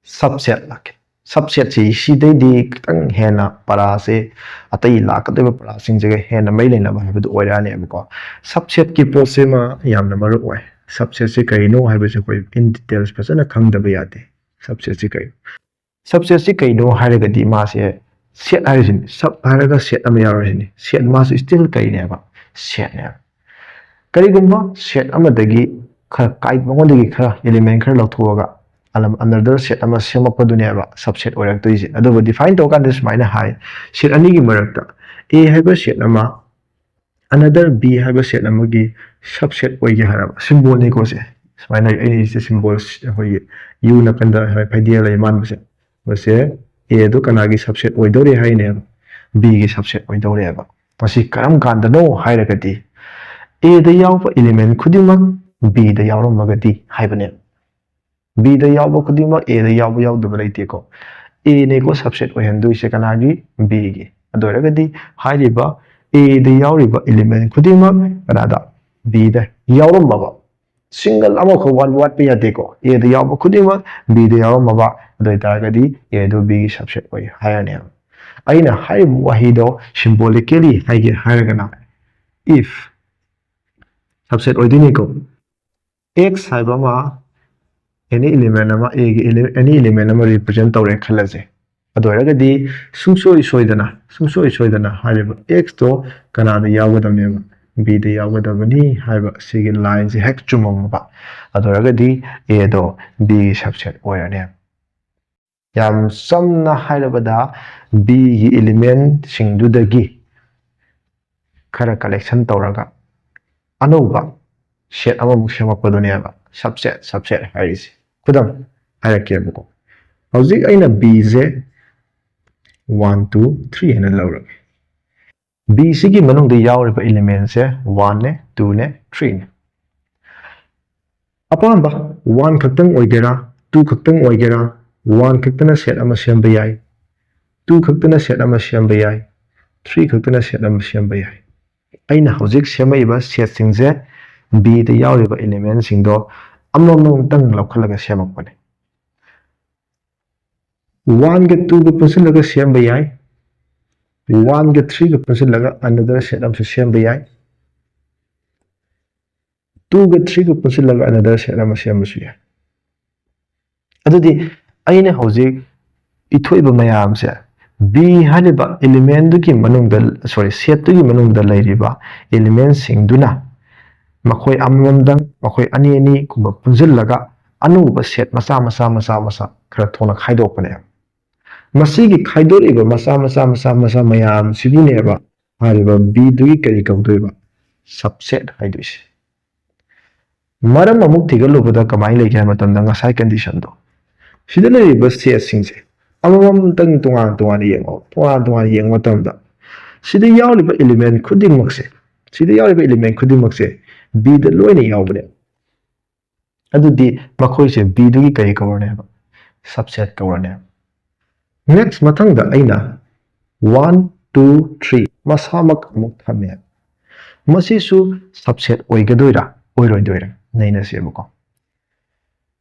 ꯁꯕꯁꯦꯠ ꯂꯥꯛꯀꯦ꯫ ꯁꯕꯁꯦꯠꯁꯤ ꯁꯤꯗꯩꯗꯤ ꯈꯤꯇꯪ ꯍꯦꯟꯅ ꯄꯔꯥꯁꯦ, ꯑꯇꯩ ꯂꯥꯛꯀꯗꯧꯔꯤꯕ ꯄꯔꯥꯁꯤꯡꯁꯤꯒ ꯍꯦꯟꯅ ꯃꯔꯤ ꯂꯩꯅꯕ ꯍꯥꯏꯕꯗꯨ ꯑꯣꯏꯔꯛꯑꯅꯦꯕꯀꯣ꯫ ꯁꯕꯁꯦꯠꯀꯤ ꯄꯣꯠꯁꯤꯃ ꯌꯥꯝꯅ ꯃꯔꯨ ꯑꯣꯏ꯫ ꯁꯕꯁꯦꯠꯁꯤ ꯀꯔꯤꯅꯣ ꯍꯥꯏꯕꯁꯤ ꯑꯩꯈꯣꯏ in details ꯐꯖꯅ ꯈꯪꯗꯕ ꯌꯥꯗꯦ꯫ ꯁꯕꯁꯦꯠꯁꯤ ꯀꯔꯤꯅꯣ? ꯁꯕꯁꯦꯠꯁꯤ ꯀꯩꯅꯣ ꯍꯥꯏꯔꯒꯗꯤ ꯃꯥꯁꯦ ꯁꯦꯠ ꯍꯥꯏꯔꯤꯁꯤꯅꯤ꯫ ꯁꯕ ꯍꯥꯏꯔꯒ ꯁꯦꯠ ꯑꯃ ꯌꯥꯎꯔꯤꯁꯤꯅꯤ꯫ ꯁꯦꯠ ꯃꯥꯁꯦ still ꯀꯩꯅꯦꯕ? ꯁꯦꯠꯅꯦꯕ꯫ ꯀꯔꯤꯒꯨꯝꯕ ꯁꯦꯠ ꯑꯃꯗꯒꯤ ꯈꯔ ꯀꯥꯏ-, ꯃꯉꯣꯟꯗꯒꯤ ꯈꯔ element ꯈꯔ ꯂꯧꯊꯣꯛꯑꯒ ꯑꯅ-, another ꯁꯦꯠ ꯑꯃ ꯁꯦꯝꯃꯛꯄꯗꯨꯅꯦꯕ ꯁꯕꯁꯦꯠ ꯑꯣꯏꯔꯛꯇꯣꯏꯁꯦ꯫ ꯑꯗꯨꯕꯨ define ꯇꯧꯔꯀꯥꯟꯗ ꯁꯨꯃꯥꯏꯅ ꯍꯥꯏ, ꯁꯦꯠ ꯑꯅꯤꯒꯤ ꯃꯔꯛꯇ A ꯍꯥꯏꯕ ꯁꯦꯠ ꯑꯃ, another B ꯍꯥꯏꯕ ꯁꯦꯠ ꯑꯃꯒꯤ ꯁꯕꯁꯦꯠ ꯑꯣꯏꯒꯦ ꯍꯥꯏꯔꯕ, ꯁꯤꯝꯕꯣꯜꯅꯤꯀꯣ ꯁꯦ꯫ ꯁꯨꯃꯥꯏꯅ ꯑꯩꯁꯦ ꯁꯤꯝꯕꯣꯜ ꯑꯩꯈꯣꯏꯒꯤ U ꯅꯥꯀꯟꯗ ꯐꯩꯗꯤꯌꯥ ꯂꯩ ꯃꯥꯟꯕꯁꯦ, ꯃꯁꯦ A ꯗꯨ ꯀꯅꯥꯒꯤ ꯁꯕꯁꯦꯠ ꯑꯣꯏꯗꯧꯔꯦ ꯍꯥꯏꯅꯦꯕ? B ꯒꯤ ꯁꯕꯁꯦꯠ ꯑꯣꯏꯗꯧꯔꯦꯕ꯫ ꯃꯁꯤ ꯀꯔꯝ ꯀꯥꯟꯗꯅꯣ ꯍꯥꯏꯔꯒꯗꯤ, A ꯗ ꯌꯥꯎꯕ element ꯈꯨꯗꯤꯡꯃꯛ B ꯗ ꯌꯥꯎꯔꯝꯃꯒꯗꯤ ꯍꯥꯏꯕꯅꯦꯕ꯫ B ꯗ ꯌꯥꯎꯕ ꯈꯨꯗꯤꯡꯃꯛ A ꯗ ꯌꯥꯎꯕ ꯌꯥꯎꯗꯕ ꯂꯩꯇꯦꯀꯣ꯫ A ꯅꯦꯀꯣ ꯁꯕꯁꯦꯠ ꯑꯣꯏꯍꯟꯗꯣꯏꯁꯦ ꯀꯅꯥꯒꯤ? B ꯒꯤ꯫ ꯑꯗꯨ ꯑꯣꯏꯔꯒꯗꯤ ꯍꯥꯏꯔꯤꯕ A ꯗ ꯌꯥꯎꯔꯤꯕ element ꯈꯨꯗꯤꯡꯃꯛ ꯀꯅꯥꯗ? B ꯗ ꯌꯥꯎꯔꯝꯃꯕ꯫ Single ꯑꯃꯈꯛ ꯋꯥꯠ-, ꯋꯥꯠꯄ ꯌꯥꯗꯦꯀꯣ꯫ A ꯗ ꯌꯥꯎꯕ ꯈꯨꯗꯤꯡꯃꯛ B ꯗ ꯌꯥꯎꯔꯝꯃꯕ꯫ ꯑꯗꯨ ꯑꯣꯏꯇꯥꯔꯒꯗꯤ A ꯗꯨ B ꯒꯤ ꯁꯕꯁꯦꯠ ꯑꯣꯏ ꯍꯥꯏꯔꯅꯦꯕ꯫ ꯑꯩꯅ ꯍꯥꯏꯔꯤꯕ ꯋꯥꯍꯩꯗꯣ symbolically ꯍꯥꯏꯒꯦ ꯍꯥꯏꯔꯒꯅ, if ꯁꯕꯁꯦꯠ ꯑꯣꯏꯗꯣꯏꯅꯤꯀꯣ꯫ X ꯍꯥꯏꯕ ꯑꯃ, any element ꯑꯃ, A ꯒꯤ ele-, any element ꯑꯃ represent ꯇꯧꯔꯦ ꯈꯜꯂꯁꯦ꯫ ꯑꯗꯨ ꯑꯣꯏꯔꯒꯗꯤ ꯁꯨꯡꯁꯣꯏ ꯁꯣꯏꯗꯅ, ꯁꯨꯡꯁꯣꯏ ꯁꯣꯏꯗꯅ ꯍꯥꯏꯔꯤꯕ X ꯇꯣ ꯀꯅꯥꯗ ꯌꯥꯎꯒꯗꯕꯅꯦꯕ? B ꯗ ꯌꯥꯎꯒꯗꯕꯅꯤ ꯍꯥꯏꯕ ꯁꯤꯒꯤ ꯂꯥꯏꯟꯁꯦ ꯍꯦꯛ ꯆꯨꯝꯃꯝꯃꯕ, ꯑꯗꯨ ꯑꯣꯏꯔꯒꯗꯤ A ꯗꯣ B ꯒꯤ ꯁꯕꯁꯦꯠ ꯑꯣꯏꯔꯅꯦꯕ꯫ ꯌꯥꯝ ꯆꯝꯅ ꯍꯥꯏꯔꯕꯗ, B ꯒꯤ element ꯁꯤꯡꯗꯨꯗꯒꯤ ꯈꯔ collection ꯇꯧꯔꯒ ꯑꯅꯧꯕ ꯁꯦꯠ ꯑꯃꯃꯨꯛ ꯁꯦꯝꯃꯛꯄꯗꯨꯅꯦꯕ ꯁꯕꯁꯦꯠ, ꯁꯕꯁꯦꯠ ꯍꯥꯏꯔꯤꯁꯦ꯫ ꯈꯨꯗꯝ ꯍꯥꯏꯔꯛꯀꯦꯕꯀꯣ꯫ ꯍꯧꯖꯤꯛ ꯑꯩꯅ B ꯁꯦ one, two, three ꯍꯥꯏꯅ ꯂꯧꯔꯒꯦ꯫ B ꯁꯤꯒꯤ ꯃꯅꯨꯡꯗ ꯌꯥꯎꯔꯤꯕ element ꯁꯦ one ꯅꯦ, two ꯅꯦ, three ꯅꯦ꯫ ꯑꯄꯥꯝꯕ one ꯈꯛꯇꯪ ꯑꯣꯏꯒꯦꯔꯥ, two ꯈꯛꯇꯪ ꯑꯣꯏꯒꯦꯔꯥ, one ꯈꯛꯇꯅ ꯁꯦꯠ ꯑꯃ ꯁꯦꯝꯕ ꯌꯥꯏ, Two ꯈꯛꯇꯅ set ꯑꯃ ꯁꯦꯝꯕ ꯌꯥꯏ, three ꯈꯛꯇꯅ set ꯑꯃ ꯁꯦꯝꯕ ꯌꯥꯏ꯫ ꯑꯩꯅ ꯍꯧꯖꯤꯛ ꯁꯦꯝꯃꯛꯏꯕ setꯁꯤꯡꯁꯦ, Bꯗ ꯌꯥꯎꯔꯤꯕ elementꯁꯤꯡꯗꯣ ꯑꯃꯃꯝꯇꯪ ꯂꯧꯈꯠꯂꯒ ꯁꯦꯝꯃꯛꯄꯅꯦ꯫ Oneꯒ twoꯒ ꯄꯨꯟꯁꯤꯜꯂꯒ ꯁꯦꯝꯕ ꯌꯥꯏ, oneꯒ threeꯒ ꯄꯨꯟꯁꯤꯜꯂꯒ another set ꯑꯃꯁꯨ ꯁꯦꯝꯕ ꯌꯥꯏ, twoꯒ threeꯒ ꯄꯨꯟꯁꯤꯜꯂꯒ another set ꯑꯃ ꯁꯦꯝꯕꯁꯨ ꯌꯥꯏ꯫ ꯑꯗꯨꯗꯤ ꯑꯩꯅ ꯍꯧꯖꯤꯛ ꯏꯊꯣꯛꯏꯕ ꯃꯌꯥꯝꯁꯦ, B ꯍꯥꯏꯔꯤꯕ elementꯗꯨꯒꯤ ꯃꯅꯨꯡꯗ, sorry, setꯇꯨꯒꯤ ꯃꯅꯨꯡꯗ ꯂꯩꯔꯤꯕ elementꯁꯤꯡꯗꯨꯅ ꯃꯈꯣꯏ ꯑꯃꯃꯝꯗꯪ, ꯃꯈꯣꯏ ꯑꯅꯤ ꯑꯅꯤꯒꯨꯝꯕ ꯄꯨꯟꯁꯤꯜꯂꯒ ꯑꯅꯧꯕ set ꯃꯆꯥ ꯃꯆꯥ ꯃꯆꯥ ꯃꯆꯥ ꯈꯔ ꯊꯣꯛꯅ ꯈꯥꯏꯗꯣꯛꯄꯅꯦꯕ꯫ ꯃꯁꯤꯒꯤ ꯈꯥꯏꯗꯣꯔꯛꯏꯕ ꯃꯆꯥ ꯃꯆꯥ ꯃꯆꯥ ꯃꯆꯥ ꯃꯌꯥꯝꯁꯤꯕꯨꯅꯦꯕ ꯍꯥꯏꯔꯤꯕ Bꯗꯨꯒꯤ ꯀꯔꯤ ꯀꯧꯗꯣꯏꯕ? Subset ꯍꯥꯏꯗꯣꯏꯁꯦ꯫ ꯃꯔꯝ ꯑꯃꯨꯛ ꯊꯤꯒꯠꯂꯨꯕꯗ ꯀꯃꯥꯏꯅ ꯂꯩꯒꯦ ꯍꯥꯏꯕ ꯃꯇꯝꯗ, ꯉꯁꯥꯏ conditionꯗꯣ, ꯁꯤꯗ ꯂꯩꯔꯤꯕ setꯁꯤꯡꯁꯦ ꯑꯃꯃꯝꯇꯪ ꯇꯣꯉꯥꯟ ꯇꯣꯉꯥꯟꯅ ꯌꯦꯡꯉꯣ꯫ ꯇꯣꯉꯥꯟ ꯇꯣꯉꯥꯟꯅ ꯌꯦꯡꯕ ꯃꯇꯝꯗ, ꯁꯤꯗ ꯌꯥꯎꯔꯤꯕ element ꯈꯨꯗꯤꯡꯃꯛꯁꯦ, ꯁꯤꯗ ꯌꯥꯎꯔꯤꯕ element ꯈꯨꯗꯤꯡꯃꯛꯁꯦ Bꯗ ꯂꯣꯏꯅ ꯌꯥꯎꯕꯅꯦ꯫ ꯑꯗꯨꯗꯤ ꯃꯈꯣꯏꯁꯦ Bꯗꯨꯒꯤ ꯀꯔꯤ ꯀꯧꯔꯅꯦꯕ? Subset ꯀꯧꯔꯅꯦꯕ꯫ Next, ꯃꯊꯪꯗ ꯑꯩꯅ one, two, three ꯃꯁꯥꯃꯛ ꯑꯃꯨꯛ ꯊꯝꯃꯦ꯫ ꯃꯁꯤꯁꯨ subset ꯑꯣꯏꯒꯗꯣꯏꯔꯥ ꯑꯣꯏꯔꯣꯏꯗꯣꯏꯔꯥ ꯅꯩꯅꯁꯦꯕꯀꯣ꯫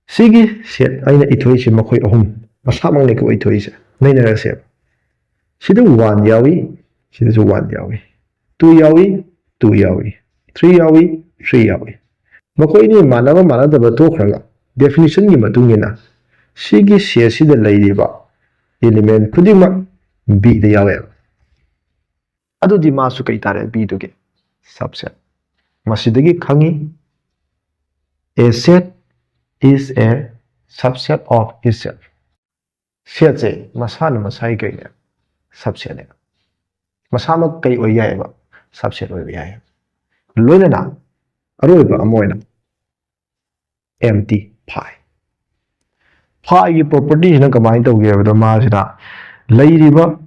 ꯁꯤꯒꯤ set ꯑꯩꯅ ꯏꯊꯣꯛꯏꯁꯦ ꯃꯈꯣꯏ ꯑꯍꯨꯝ ꯃꯁꯥꯃꯛꯅꯤꯀꯣ ꯏꯊꯣꯛꯏꯁꯦ, ꯅꯩꯅꯔꯁꯦꯕ꯫ ꯁꯤꯗ one ꯌꯥꯎꯏ, ꯁꯤꯗꯁꯨ one ꯌꯥꯎꯏ, two ꯌꯥꯎꯏ, two ꯌꯥꯎꯏ, three ꯌꯥꯎꯏ, three ꯌꯥꯎꯏ꯫ ꯃꯈꯣꯏ ꯑꯅꯤ ꯃꯥꯟꯅꯕ ꯃꯥꯟꯅꯗꯕ ꯇꯣꯛꯈ꯭ꯔꯒ, definitionꯒꯤ ꯃꯇꯨꯡ ꯏꯟꯅ ꯁꯤꯒꯤ setꯁꯤꯗ ꯂꯩꯔꯤꯕ element ꯈꯨꯗꯤꯡꯃꯛ Bꯗ ꯌꯥꯎꯋꯦꯕ꯫ ꯑꯗꯨꯗꯤ ꯃꯥꯁꯨ ꯀꯩ ꯇꯥꯔꯦ? Bꯗꯨꯒꯤ subset꯫ ꯃꯁꯤꯗꯒꯤ ꯈꯪꯉꯤ, a set is a subset of itself꯫ Setꯁꯦ ꯃꯁꯥꯅ ꯃꯁꯥꯒꯤ ꯀꯩꯅꯦ? Subsetꯅꯦ꯫ ꯃꯁꯥꯃꯛ ꯀꯩ ꯑꯣꯏ ꯌꯥꯏꯑꯕ? Subset ꯑꯣꯏꯕ ꯌꯥꯏ꯫ ꯂꯣꯏꯅꯅ ꯑꯔꯣꯏꯕ ꯑꯃ ꯑꯣꯏꯅ empty phi꯫ Phiꯒꯤ propertyꯁꯤꯅ ꯀꯃꯥꯏꯅ ꯇꯧꯒꯦ ꯍꯥꯏꯕꯗ, ꯃꯥꯁꯤꯅ ꯂꯩꯔꯤꯕ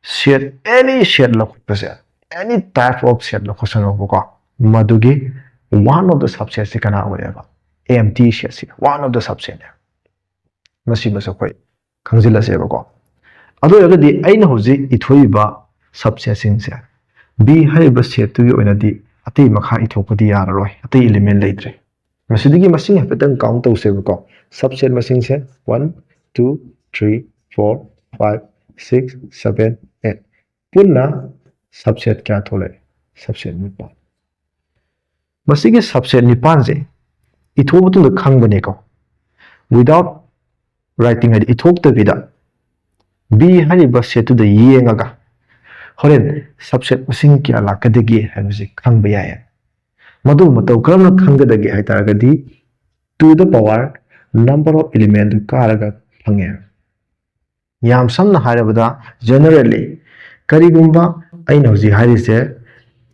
set, any set ꯂꯧꯈꯠꯄꯁꯦ, any type of set ꯂꯧꯈꯠꯁꯅꯨꯕꯀꯣ, ꯃꯗꯨꯒꯤ one of the subsetꯁꯤ ꯀꯅꯥ ꯑꯣꯏꯌꯦꯕ? Empty setꯁꯤ one of the subsetꯅꯦ꯫ ꯃꯁꯤꯃꯁꯨ ꯑꯩꯈꯣꯏ ꯈꯪꯖꯤꯜꯂꯁꯦꯕꯀꯣ꯫ ꯑꯗꯨ ꯑꯣꯏꯔꯒꯗꯤ ꯑꯩꯅ ꯍꯧꯖꯤꯛ ꯏꯊꯣꯛꯏꯕ subsetꯁꯤꯡꯁꯦ B ꯍꯥꯏꯔꯤꯕ setꯇꯨꯒꯤ ꯑꯣꯏꯅꯗꯤ ꯑꯇꯩ ꯃꯈꯥ ꯏꯊꯣꯛꯄꯗꯤ ꯌꯥꯔꯔꯣꯏ, ꯑꯇꯩ element ꯂꯩꯇ꯭ꯔꯦ꯫ ꯃꯁꯤꯗꯒꯤ ꯃꯁꯤꯡ ꯍꯥꯏꯐꯦꯠꯇꯪ count ꯇꯧꯁꯦꯕꯀꯣ꯫ Subset ꯃꯁꯤꯡꯁꯦ one, two, three, four, five, six, seven, eight꯫ ꯄꯨꯟꯅ subset ꯀꯌꯥ ꯊꯣꯛꯂꯛꯑꯦ? Subset ꯅꯤꯄꯥꯟ꯫ ꯃꯁꯤꯒꯤ subset ꯅꯤꯄꯥꯟꯁꯦ ꯏꯊꯣꯛꯑ ꯃꯇꯨꯡꯗ ꯈꯪꯕꯅꯦꯀꯣ꯫ Without writing ꯍꯥꯏꯗꯤ ꯏꯊꯣꯛꯇꯕꯤꯗ B ꯍꯥꯏꯔꯤꯕ setꯇꯨꯗ ꯌꯦꯡꯉꯒ ꯍꯣꯔꯦꯟ subset ꯃꯁꯤꯡ ꯀꯌꯥ ꯂꯥꯛꯀꯗꯒꯦ ꯍꯥꯏꯕꯁꯤ ꯈꯪꯕ ꯌꯥꯏ꯫ ꯃꯗꯨ ꯃꯇꯧ ꯀꯔꯝꯅ ꯈꯪꯒꯗꯒꯦ ꯍꯥꯏ ꯇꯥꯔꯒꯗꯤ to the power number of elementꯗꯨ ꯀꯥꯔꯒ ꯐꯪꯉꯦ꯫ ꯌꯥꯝ ꯁꯝꯅ ꯍꯥꯏꯔꯕꯗ, generally, ꯀꯔꯤꯒꯨꯝꯕ ꯑꯩꯅ ꯍꯧꯖꯤꯛ ꯍꯥꯏꯔꯤꯁꯦ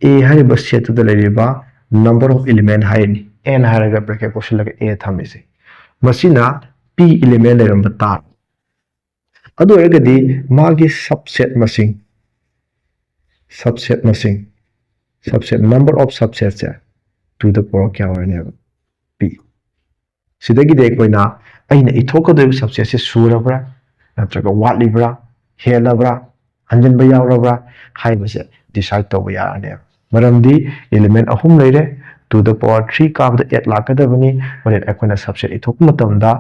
A ꯍꯥꯏꯔꯤꯕ setꯇꯨꯗ ꯂꯩꯔꯤꯕ number of element ꯍꯥꯏꯔꯤꯅꯤ, N ꯍꯥꯏꯔꯒ bracket ꯀꯣꯠꯁꯤꯜꯂꯒ A ꯊꯝꯃꯤꯁꯦ, ꯃꯁꯤꯅ P element ꯂꯩꯔꯝꯕ ꯇꯥꯔꯦ꯫ ꯑꯗꯨ ꯑꯣꯏꯔꯒꯗꯤ ꯃꯥꯒꯤ subset ꯃꯁꯤꯡ, subset ꯃꯁꯤꯡ, subset number of subsetꯁꯦ to the power ꯀꯌꯥ ꯑꯣꯏꯔꯅꯦꯕ? P꯫ ꯁꯤꯗꯒꯤꯗꯤ ꯑꯩꯈꯣꯏꯅ ꯑꯩꯅ ꯏꯊꯣꯛꯀꯗꯧꯔꯤꯕ subsetꯁꯦ ꯁꯨꯔꯕ꯭ꯔꯥ, ꯅꯠꯇ꯭ꯔꯒ ꯋꯥꯠꯂꯤꯕ꯭ꯔꯥ, ꯍꯦꯜꯂꯕ꯭ꯔꯥ, ꯍꯟꯖꯤꯟꯕ ꯌꯥꯎꯔꯕ꯭ꯔꯥ ꯍꯥꯏꯕꯁꯦ decide ꯇꯧꯕ ꯌꯥꯔꯅꯦꯕ꯫ ꯃꯔꯝꯗꯤ element ꯑꯍꯨꯝ ꯂꯩꯔꯦ, to the power three ꯀꯥꯕꯗ eight ꯂꯥꯛꯀꯗꯕꯅꯤ꯫ ꯍꯣꯔꯦꯟ ꯑꯩꯈꯣꯏꯅ subset ꯏꯊꯣꯛꯄ ꯃꯇꯝꯗ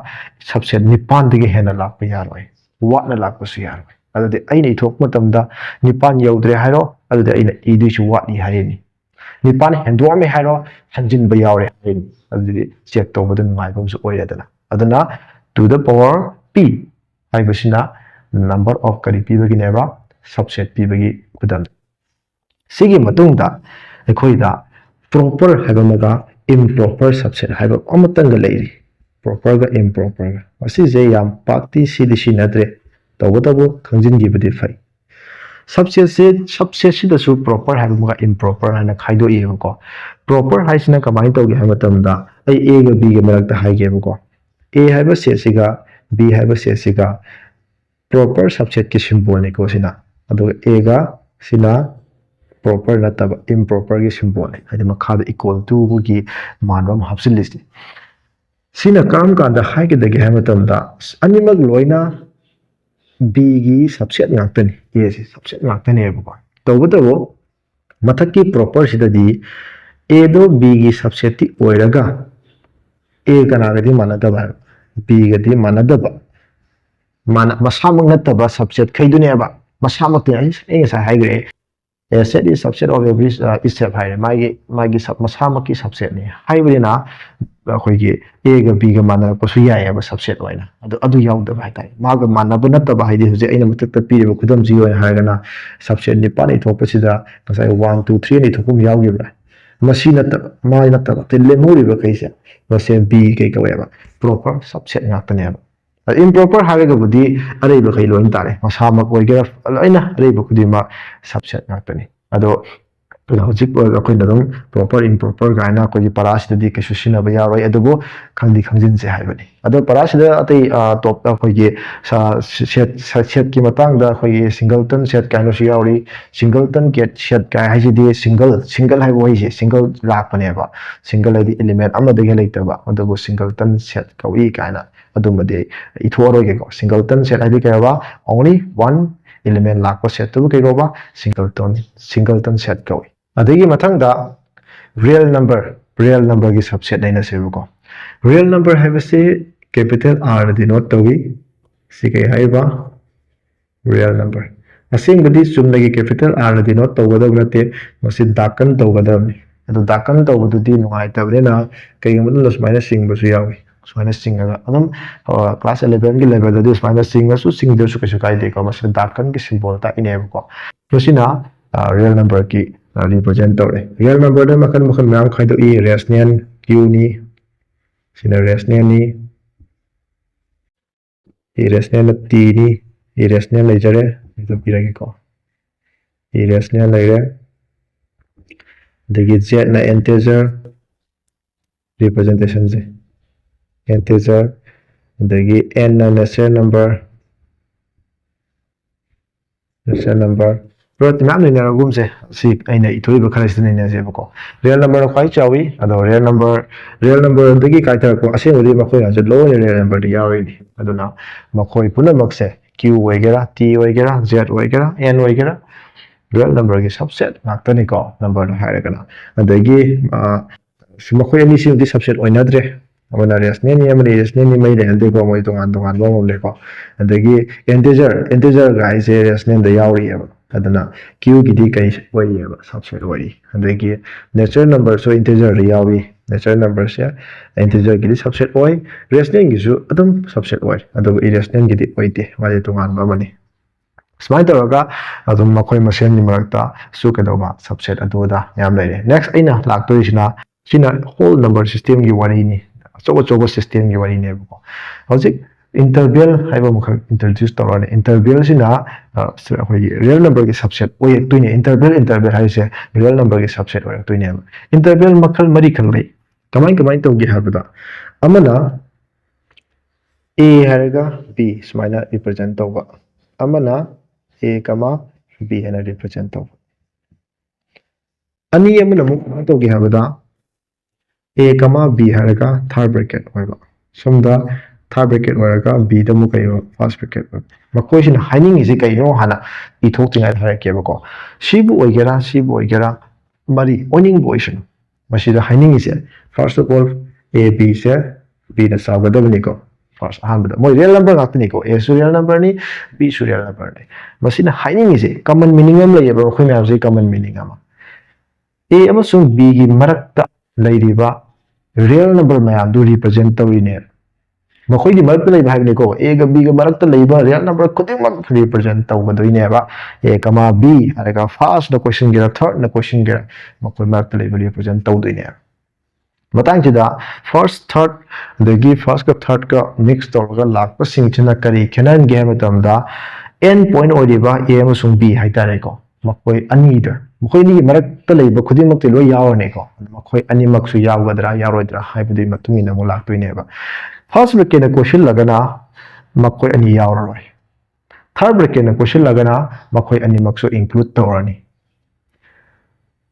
subset ꯅꯤꯄꯥꯟꯗꯒꯤ ꯍꯦꯟꯅ ꯂꯥꯛꯄ ꯌꯥꯔꯣꯏ, ꯋꯥꯠꯅ ꯂꯥꯛꯄꯁꯨ ꯌꯥꯔꯣꯏ꯫ ꯑꯗꯨꯗꯤ ꯑꯩꯅ ꯏꯊꯣꯛꯄ ꯃꯇꯝꯗ ꯅꯤꯄꯥꯟ ꯌꯧꯗ꯭ꯔꯦ ꯍꯥꯏꯔꯣ, ꯑꯗꯨꯗꯤ ꯑꯩꯅ ꯏꯗꯣꯏꯁꯤ ꯋꯥꯠꯂꯤ ꯍꯥꯏꯔꯤꯅꯤ꯫ ꯅꯤꯄꯥꯟ ꯍꯦꯟꯗꯣꯛꯑꯝꯃꯦ ꯍꯥꯏꯔꯣ, ꯍꯟꯖꯤꯟꯕ ꯌꯥꯎꯔꯦ ꯍꯥꯏꯔꯤꯅꯤ꯫ ꯑꯗꯨꯗꯤ check ꯇꯧꯕꯗ ꯅꯨꯡꯉꯥꯏꯕ ꯑꯃꯁꯨ ꯑꯣꯏꯔꯦꯗꯅ꯫ ꯑꯗꯨꯅ to the power P ꯍꯥꯏꯕꯁꯤꯅ number of ꯀꯔꯤ ꯄꯤꯕꯒꯤꯅꯦꯕ? Subset ꯄꯤꯕꯒꯤ ꯈꯨꯗꯝ꯫ ꯁꯤꯒꯤ ꯃꯇꯨꯡꯗ ꯑꯩꯈꯣꯏꯗ proper ꯍꯥꯏꯕ ꯑꯃꯒ improper subset ꯍꯥꯏꯕ ꯑꯃꯇꯪꯒ ꯂꯩꯔꯤ꯫ Properꯒ improperꯒ꯫ ꯃꯁꯤꯁꯦ ꯌꯥꯝ ꯄꯥꯛꯇꯤ ꯁꯤꯗꯤ ꯁꯤꯖꯤꯟꯅꯗ꯭ꯔꯦ, ꯇꯧꯕꯇꯕꯨ ꯈꯪꯖꯤꯟꯈꯤꯕꯗꯤ ꯐꯩ꯫ Subsetꯁꯦ, subsetꯁꯤꯗꯁꯨ proper ꯍꯥꯏꯕ ꯑꯃꯒ improper ꯍꯥꯏꯅ ꯈꯥꯏꯗꯣꯛꯏꯕꯀꯣ꯫ Proper ꯍꯥꯏꯁꯤꯅ ꯀꯃꯥꯏꯅ ꯇꯧꯒꯦ ꯍꯥꯏꯕ ꯃꯇꯝꯗ, ꯑꯩ Aꯒ Bꯒ ꯃꯔꯛꯇ ꯍꯥꯏꯒꯦꯕꯀꯣ꯫ A ꯍꯥꯏꯕ setꯁꯤꯒ B ꯍꯥꯏꯕ setꯁꯤꯒ proper subsetꯀꯤ symbolꯅꯤꯀꯣ ꯁꯤꯅ꯫ ꯑꯗꯨꯒ Aꯒ ꯁꯤꯅ proper ꯅꯠꯇꯕ, improperꯒꯤ symbolꯅꯤ꯫ ꯍꯥꯏꯗꯤ ꯃꯈꯥꯗ equal toꯒꯤ ꯃꯥꯟꯕ ꯑꯃ ꯍꯥꯞꯆꯤꯜꯂꯤꯁꯤꯅꯤ꯫ ꯁꯤꯅ ꯀꯔꯝ ꯀꯥꯟꯗ ꯍꯥꯏꯒꯗꯒꯦ ꯍꯥꯏꯕ ꯃꯇꯝꯗ, ꯑꯅꯤꯃꯛ ꯂꯣꯏꯅ B ꯒꯤ subset ꯉꯥꯛꯇꯅꯤ꯫ A ꯁꯤ subset ꯉꯥꯛꯇꯅꯦꯕꯀꯣ꯫ ꯇꯧꯕꯇꯕꯨ ꯃꯊꯛꯀꯤ proper ꯁꯤꯗꯗꯤ A ꯗꯣ B ꯒꯤ subset ꯇꯤ ꯑꯣꯏꯔꯒ A ꯀꯅꯥꯒꯗꯤ ꯃꯥꯟꯅꯗꯕ ꯍꯥꯏꯕ? B ꯒꯗꯤ ꯃꯥꯟꯅꯗꯕ, ꯃꯥꯅ ꯃꯁꯥꯃꯛ ꯅꯠꯇꯕ subset ꯈꯩꯗꯨꯅꯦꯕ꯫ ꯃꯁꯥꯃꯛꯇꯤ ꯑꯩ ꯑꯩ ꯉꯁꯥꯏ ꯍꯥꯏꯈ꯭ꯔꯦ, A set is subset of every, uh, is set ꯍꯥꯏꯔꯦ꯫ ꯃꯥꯒꯤ ꯃꯥꯒꯤ sub ꯃꯁꯥꯃꯛꯀꯤ subset ꯅꯤ ꯍꯥꯏꯕꯅꯤꯅ ꯑꯩꯈꯣꯏꯒꯤ A ꯒ B ꯒ ꯃꯥꯟꯅꯔꯛꯄꯁꯨ ꯌꯥꯏꯑꯕ subset ꯑꯣꯏꯅ꯫ ꯑꯗꯨ ꯑꯗꯨ ꯌꯥꯎꯗꯕ ꯍꯥꯏꯇꯥꯔꯦ꯫ ꯃꯥꯒ ꯃꯥꯟꯅꯕ ꯅꯠꯇꯕ ꯍꯥꯏꯗꯤ ꯍꯧꯖꯤꯛ ꯑꯩꯅ ꯃꯊꯛꯇ ꯄꯤꯔꯤꯕ ꯈꯨꯗꯝꯁꯤꯒꯤ ꯑꯣꯏꯅ ꯍꯥꯏꯔꯒꯅ subset ꯅꯤꯄꯥꯟ ꯏꯊꯣꯛꯄꯁꯤꯗ ꯉꯁꯥꯏ one two three ꯑꯅ ꯏꯊꯣꯛꯄ ꯑꯃ ꯌꯥꯎꯈꯤꯕ꯭ꯔꯥ? ꯃꯁꯤ ꯅꯠꯇꯕ, ꯃꯥ ꯅꯠꯇꯕ ꯑꯇꯩ ꯂꯦꯝꯍꯧꯔꯤꯕ ꯈꯩꯁꯦ ꯃꯁꯦ B ꯀꯩ ꯀꯧꯋꯦꯕ? Proper subset ꯉꯥꯛꯇꯅꯦꯕ꯫ Improper ꯍꯥꯏꯔꯒꯕꯨꯗꯤ ꯑꯔꯩꯕꯈꯩ ꯂꯣꯏꯅ ꯇꯥꯔꯦ, ꯃꯁꯥꯃꯛ ꯑꯣꯏꯒꯦꯔꯥ ꯂꯣꯏꯅ ꯑꯔꯩꯕ ꯈꯨꯗꯤꯡꯃꯛ subset ꯉꯥꯛꯇꯅꯤ꯫ ꯑꯗꯣ ꯍꯧꯖꯤꯛ ꯑꯩꯈꯣꯏꯅ ꯑꯗꯨꯝ proper improper ꯀꯥꯏꯅ ꯑꯩꯈꯣꯏꯒꯤ ꯄꯔꯥꯁꯤꯗꯗꯤ ꯀꯩꯁꯨ ꯁꯤꯖꯤꯟꯅꯕ ꯌꯥꯔꯣꯏ, ꯑꯗꯨꯕꯨ ꯈꯪꯗꯤ ꯈꯪꯖꯤꯟꯁꯦ ꯍꯥꯏꯕꯅꯤ꯫ ꯑꯗꯣ ꯄꯔꯥꯁꯤꯗ ꯑꯇꯩ ꯑ, top ꯑꯩꯈꯣꯏꯒꯤ set set ꯀꯤ ꯃꯇꯥꯡꯗ ꯑꯩꯈꯣꯏꯒꯤ singleton set ꯀꯥꯏꯅꯁꯨ ꯌꯥꯎꯔꯤ꯫ Singleton set ꯀꯥꯏ ꯍꯥꯏꯁꯤꯗꯤ single single ꯍꯥꯏꯕ ꯋꯥꯍꯩꯁꯦ single ꯂꯥꯛꯄꯅꯦꯕ꯫ Single ꯍꯥꯏꯗꯤ element ꯑꯃꯗꯒꯤ ꯂꯩꯇꯕ, ꯑꯗꯨꯕꯨ singleton set ꯀꯧꯏ ꯀꯥꯏꯅ ꯑꯗꯨꯃꯗꯤ ꯑꯩ ꯏꯊꯣꯛꯑꯔꯣꯏꯒꯦꯀꯣ꯫ Singleton set ꯍꯥꯏꯗꯤ ꯀꯩ ꯍꯥꯏꯕ? Only one element ꯂꯥꯛꯄ set ꯇꯨꯕꯨ ꯀꯩ ꯀꯧꯕ? Singleton singleton set ꯀꯧꯏ꯫ ꯑꯗꯒꯤ ꯃꯊꯪꯗ real number, real number ꯒꯤ subset ꯅꯩꯅꯁꯦꯕꯀꯣ꯫ Real number ꯍꯥꯏꯕꯁꯤ capital R ꯅ denote ꯇꯧꯏ꯫ ꯁꯤ ꯀꯩ ꯍꯥꯏꯕ? Real number꯫ ꯑꯁꯦꯡꯕꯗꯤ ꯆꯨꯝꯅꯒꯤ capital R ꯅ denote ꯇꯧꯒꯗꯕ ꯅꯠꯇꯦ, ꯃꯁꯤ darken ꯇꯧꯒꯗꯕꯅꯤ꯫ ꯑꯗꯨ darken ꯇꯧꯕꯗꯨꯗꯤ ꯅꯨꯡꯉꯥꯏꯇꯕꯅꯤꯅ ꯀꯩꯒꯨꯝꯕ ꯃꯇꯝꯗ ꯁꯨꯃꯥꯏꯅ ꯆꯤꯡꯕꯁꯨ ꯌꯥꯎꯏ꯫ ꯁꯨꯃꯥꯏꯅ ꯆꯤꯡꯉꯒ ꯑꯗꯨꯝ class eleven ꯒꯤ level ꯗꯗꯤ ꯁꯨꯃꯥꯏꯅ ꯆꯤꯡꯉꯁꯨ ꯆꯤꯡꯗ꯭ꯔꯁꯨ ꯀꯩꯁꯨ ꯀꯥꯏꯗꯦꯀꯣ꯫ ꯃꯁꯤꯗ darken ꯒꯤ symbol ꯇꯥꯛꯏꯅꯦꯕꯀꯣ꯫ ꯃꯁꯤꯅ real number ꯒꯤ represent ꯇꯧꯔꯦ꯫ Real number ꯗ ꯃꯈꯜ ꯃꯈꯜ ꯃꯌꯥꯝ ꯈꯥꯏꯗꯣꯛꯏ꯫ Rational, Q ꯅꯤ, ꯁꯤꯅ rational ꯅꯤ꯫ Irrational ꯅ T ꯅꯤ꯫ Irrational ꯂꯩꯖꯔꯦ, ꯑꯗꯨ ꯄꯤꯔꯒꯦꯀꯣ꯫ Irrational ꯂꯩꯔꯦ꯫ ꯑꯗꯒꯤ Z ꯅ integer representation ꯁꯦ, integer꯫ ꯑꯗꯒꯤ N ꯅ natural number, natural number꯫ ꯃꯌꯥꯝ ꯅꯩꯅꯔꯒꯨꯝꯁꯦ꯫ ꯁꯤ ꯑꯩꯅ ꯏꯊꯣꯛꯏꯕ ꯈꯔꯁꯤꯗ ꯅꯩꯅꯁꯦꯕꯀꯣ꯫ Real number ꯅ ꯈ꯭ꯋꯥꯏ ꯆꯥꯎꯏ꯫ ꯑꯗꯣ real number, real number ꯗꯒꯤ ꯀꯥꯏꯊꯔꯛꯄ ꯑꯁꯦꯡꯕꯗꯤ ꯃꯈꯣꯏ ꯃꯌꯥꯝꯁꯦ ꯂꯣꯏꯅ real number ꯗ ꯌꯥꯎꯔꯤꯅꯤ꯫ ꯑꯗꯨꯅ ꯃꯈꯣꯏ ꯄꯨꯝꯅꯃꯛꯁꯦ Q ꯑꯣꯏꯒꯦꯔꯥ, T ꯑꯣꯏꯒꯦꯔꯥ, Z ꯑꯣꯏꯒꯦꯔꯥ, N ꯑꯣꯏꯒꯦꯔꯥ, real numberꯒꯤ subset ꯉꯥꯛꯇꯅꯤꯀꯣ, numberꯗꯣ ꯍꯥꯏꯔꯒꯅ꯫ ꯑꯗꯒꯤ ꯑ, ꯁꯤ ꯃꯈꯣꯏ ꯑꯅꯤꯁꯤꯃꯗꯤ subset ꯑꯣꯏꯅꯗ꯭ꯔꯦ꯫ ꯑꯃꯅ rationalꯅꯤ, ꯑꯃꯅ irrationalꯅꯤ, ꯃꯔꯤ ꯂꯩꯅꯗꯦꯀꯣ, ꯃꯣꯏ ꯇꯣꯉꯥꯟ ꯇꯣꯉꯥꯟꯕ ꯑꯃ ꯂꯩꯀꯣ꯫ ꯑꯗꯒꯤ integer, integer ꯒꯥꯏꯁꯦ rationalꯗ ꯌꯥꯎꯔꯤꯑꯕ꯫ ꯑꯗꯨꯅ Qꯒꯤꯗꯤ ꯀꯩ ꯑꯣꯏꯔꯤꯑꯕ? Subset ꯑꯣꯏꯔꯤ꯫ ꯑꯗꯒꯤ natural numberꯁꯨ integerꯗ ꯌꯥꯎꯏ꯫ Natural numberꯁꯦ integerꯒꯤꯗꯤ subset ꯑꯣꯏ, rationalꯒꯤꯁꯨ ꯑꯗꯨꯝ subset ꯑꯣꯏ, ꯑꯗꯨꯒ irrationalꯒꯤꯗꯤ ꯑꯣꯏꯗꯦ, ꯃꯥꯗꯤ ꯇꯣꯉꯥꯟꯕ ꯑꯃꯅꯤ꯫ ꯁꯨꯃꯥꯏꯅ ꯇꯧꯔꯒ ꯑꯗꯨꯝ ꯃꯈꯣꯏ ꯃꯁꯦꯟꯒꯤ ꯃꯔꯛꯇꯁꯨ ꯀꯩꯗꯧꯕ, subset ꯑꯗꯨ ꯑꯗꯥ ꯌꯥꯝ ꯂꯩꯔꯦ꯫ Next ꯑꯩꯅ ꯂꯥꯛꯇꯣꯏꯁꯤꯅ, ꯁꯤꯅ whole number systemꯒꯤ ꯋꯥꯔꯤꯅꯤ, ꯑꯆꯧ ꯑꯆꯧꯕ systemꯒꯤ ꯋꯥꯔꯤꯅꯦꯕꯀꯣ꯫ ꯍꯧꯖꯤꯛ interval ꯍꯥꯏꯕ ꯑꯃꯈꯛ introduce ꯇꯧꯔꯅꯤ꯫ Intervalꯁꯤꯅ ꯑ, ꯑꯩꯈꯣꯏꯒꯤ real numberꯒꯤ subset ꯑꯣꯏꯔꯛꯇꯣꯏꯅꯦ꯫ Interval, interval ꯍꯥꯏꯁꯦ real numberꯒꯤ subset ꯑꯣꯏꯔꯛꯇꯣꯏꯅꯦꯕ꯫ Interval ꯃꯈꯜ ꯃꯔꯤꯈꯛ ꯂꯩ꯫ ꯀꯃꯥꯏ ꯀꯃꯥꯏꯅ ꯇꯧꯒꯦ ꯍꯥꯏꯕꯗ, ꯑꯃꯅ A ꯍꯥꯏꯔꯒ B ꯁꯨꯃꯥꯏꯅ represent ꯇꯧꯕ, ꯑꯃꯅ A, B ꯍꯥꯏꯅ represent ꯇꯧꯕ꯫ ꯑꯅꯤ ꯑꯃꯅ ꯑꯃꯨꯛ ꯀꯃꯥꯏꯅ ꯇꯧꯒꯦ ꯍꯥꯏꯕꯗ, A, B ꯍꯥꯏꯔꯒ third bracket ꯑꯣꯏꯕ, ꯁꯣꯝꯗ third bracket ꯑꯣꯏꯔꯒ Bꯗ ꯑꯃꯨꯛ ꯀꯩ ꯑꯣꯏꯕ, first bracket ꯑꯣꯏꯕ꯫ ꯃꯈꯣꯏꯁꯤꯅ ꯍꯥꯏꯅꯤꯡꯉꯤꯁꯦ ꯀꯩꯅꯣ ꯍꯥꯟꯅ ꯏꯊꯣꯛꯇ꯭ꯔꯤꯉꯩꯗ ꯍꯥꯏꯔꯛꯀꯦꯕꯀꯣ꯫ ꯁꯤꯕꯨ ꯑꯣꯏꯒꯦꯔꯥ, ꯁꯤꯕꯨ ꯑꯣꯏꯒꯦꯔꯥ, ꯃꯔꯤ ꯑꯣꯏꯅꯤꯡꯕ ꯑꯣꯏꯁꯅꯨ, ꯃꯁꯤꯗ ꯍꯥꯏꯅꯤꯡꯉꯤꯁꯦ, first of all, A, Bꯁꯦ Bꯅ ꯆꯥꯎꯒꯗꯕꯅꯤꯀꯣ꯫ First, ꯑꯍꯥꯟꯕꯗ ꯃꯣꯏ real number ꯉꯥꯛꯇꯅꯤꯀꯣ, Aꯁꯨ real numberꯅꯤ, Bꯁꯨ real numberꯅꯤ꯫ ꯃꯁꯤꯅ ꯍꯥꯏꯅꯤꯡꯉꯤꯁꯦ, common meaning ꯑꯃ ꯂꯩꯌꯦꯕ, ꯃꯈꯣꯏ ꯃꯌꯥꯝꯁꯤꯒꯤ common meaning ꯑꯃ꯫ A ꯑꯃꯁꯨꯡ Bꯒꯤ ꯃꯔꯛꯇ ꯂꯩꯔꯤꯕ real number ꯃꯌꯥꯝꯗꯨ represent ꯇꯧꯔꯤꯅꯦ꯫ ꯃꯈꯣꯏꯒꯤ ꯃꯔꯛꯇ ꯂꯩꯕ ꯍꯥꯏꯕꯅꯤꯀꯣ, Aꯒ Bꯒ ꯃꯔꯛꯇ ꯂꯩꯕ real number ꯈꯨꯗꯤꯡꯃꯛ represent ꯇꯧꯒꯗꯣꯏꯅꯦꯕ꯫ A, B ꯍꯥꯏꯔꯒ firstꯅ questionꯒꯤꯔ, thirdꯅ questionꯒꯤꯔ, ꯃꯈꯣꯏ ꯃꯔꯛꯇ ꯂꯩꯕ represent ꯇꯧꯗꯣꯏꯅꯦꯕ꯫ ꯃꯇꯥꯡꯁꯤꯗ first, third, ꯑꯗꯒꯤ firstꯀ thirdꯀ mix ꯇꯧꯔꯒ ꯂꯥꯛꯄꯁꯤꯡꯁꯤꯅ ꯀꯔꯤ ꯈꯦꯠꯅꯍꯟꯒꯦ ꯍꯥꯏꯕ ꯃꯇꯝꯗ, end point ꯑꯣꯏꯔꯤꯕ A ꯑꯃꯁꯨꯡ B ꯍꯥꯏꯇꯥꯔꯦꯀꯣ, ꯃꯈꯣꯏ ꯑꯅꯤꯗ, ꯃꯈꯣꯏ ꯑꯅꯤꯒꯤ ꯃꯔꯛꯇ ꯂꯩꯕ ꯈꯨꯗꯤꯡꯃꯛꯇꯤ ꯂꯣꯏ ꯌꯥꯎꯔꯅꯤꯀꯣ꯫ ꯃꯈꯣꯏ ꯑꯅꯤꯃꯛꯁꯨ ꯌꯥꯎꯒꯗ꯭ꯔꯥ ꯌꯥꯎꯔꯣꯏꯗ꯭ꯔꯥ ꯍꯥꯏꯕꯗꯨꯒꯤ ꯃꯇꯨꯡ ꯏꯟꯅ ꯑꯃꯨꯛ ꯂꯥꯛꯇꯣꯏꯅꯦꯕ꯫ First bracketꯅ ꯀꯣꯏꯁꯤꯜꯂꯒꯅ ꯃꯈꯣꯏ ꯑꯅꯤ ꯌꯥꯎꯔꯔꯣꯏ, third bracketꯅ ꯀꯣꯏꯁꯤꯜꯂꯒꯅ ꯃꯈꯣꯏ ꯑꯅꯤꯃꯛꯁꯨ include ꯇꯧꯔꯅꯤ꯫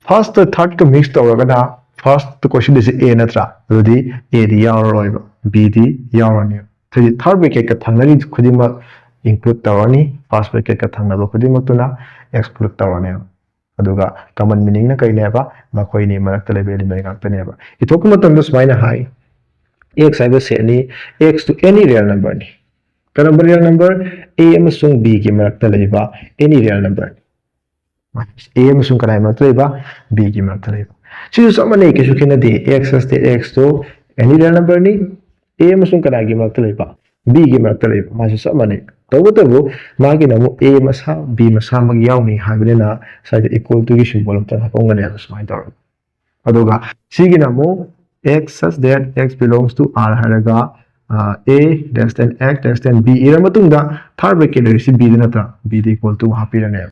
First, thirdꯀ mix ꯇꯧꯔꯒꯅ first ꯀꯣꯏꯁꯤꯜꯂꯤꯁꯦ A ꯅꯠꯇ꯭ꯔꯥ? ꯑꯗꯨꯗꯤ Aꯗꯤ ꯌꯥꯎꯔꯔꯣꯏꯕ, Bꯗꯤ ꯌꯥꯎꯔꯅꯤ꯫ ꯑꯗꯨꯗꯤ third bracketꯀ ꯊꯪꯅꯔꯤ ꯈꯨꯗꯤꯡꯃꯛ include ꯇꯧꯔꯅꯤ, first bracketꯀ ꯊꯪꯅꯕ ꯈꯨꯗꯤꯡꯃꯛꯇꯨꯅ exclude ꯇꯧꯔꯅꯦꯕ꯫ ꯑꯗꯨꯒ common meaningꯅ ꯀꯩꯅꯦꯕ? ꯃꯈꯣꯏꯅꯤ ꯃꯔꯛꯇ ꯂꯩꯕ element ꯉꯥꯛꯇꯅꯦꯕ꯫ ꯏꯊꯣꯛꯄ ꯃꯇꯝꯗ ꯁꯨꯃꯥꯏꯅ ꯍꯥꯏ, x ꯍꯥꯏꯕ setꯅꯤ, x ꯇꯨ any real numberꯅꯤ꯫ ꯀꯔꯝꯕ real number? A ꯑꯃꯁꯨꯡ B ꯒꯤ ꯃꯔꯛꯇ ꯂꯩꯕ any real number꯫ A ꯑꯃꯁꯨꯡ ꯀꯅꯥꯒꯤ ꯃꯔꯛꯇ ꯂꯩꯕ? B ꯒꯤ ꯃꯔꯛꯇ ꯂꯩꯕ꯫ ꯁꯤꯁꯨ ꯆꯞ ꯃꯥꯟꯅꯩ, ꯀꯩꯁꯨ ꯈꯦꯠꯅꯗꯦ꯫ X such that x two any real numberꯅꯤ, A ꯑꯃꯁꯨꯡ ꯀꯅꯥꯒꯤ ꯃꯔꯛꯇ ꯂꯩꯕ? B ꯒꯤ ꯃꯔꯛꯇ ꯂꯩꯕ꯫ ꯃꯥꯁꯨ ꯆꯞ ꯃꯥꯟꯅꯩ꯫ ꯇꯧꯕꯇꯕꯨ ꯃꯥꯒꯤꯅ ꯑꯃꯨꯛ A ꯃꯁꯥ B ꯃꯁꯥꯃꯛ ꯌꯥꯎꯅꯤ ꯍꯥꯏꯕꯅꯤꯅ ꯁ꯭ꯋꯥꯏꯗ equal toꯒꯤ symbol ꯑꯃꯇꯪ ꯍꯥꯞꯄꯝꯒꯅꯦꯕ ꯁꯨꯃꯥꯏꯅ ꯇꯧꯔꯒ꯫ ꯑꯗꯨꯒ ꯁꯤꯒꯤꯅ ꯑꯃꯨꯛ x such that x belongs to R ꯍꯥꯏꯔꯒ, ꯑ, A less than x less than B ꯏꯔ ꯃꯇꯨꯡꯗ third bracket ꯂꯩꯔꯤꯁꯤ B ꯗ ꯅꯠꯇ꯭ꯔꯥ? B the equal to ꯍꯥꯞꯄꯤꯔꯅꯦꯕ꯫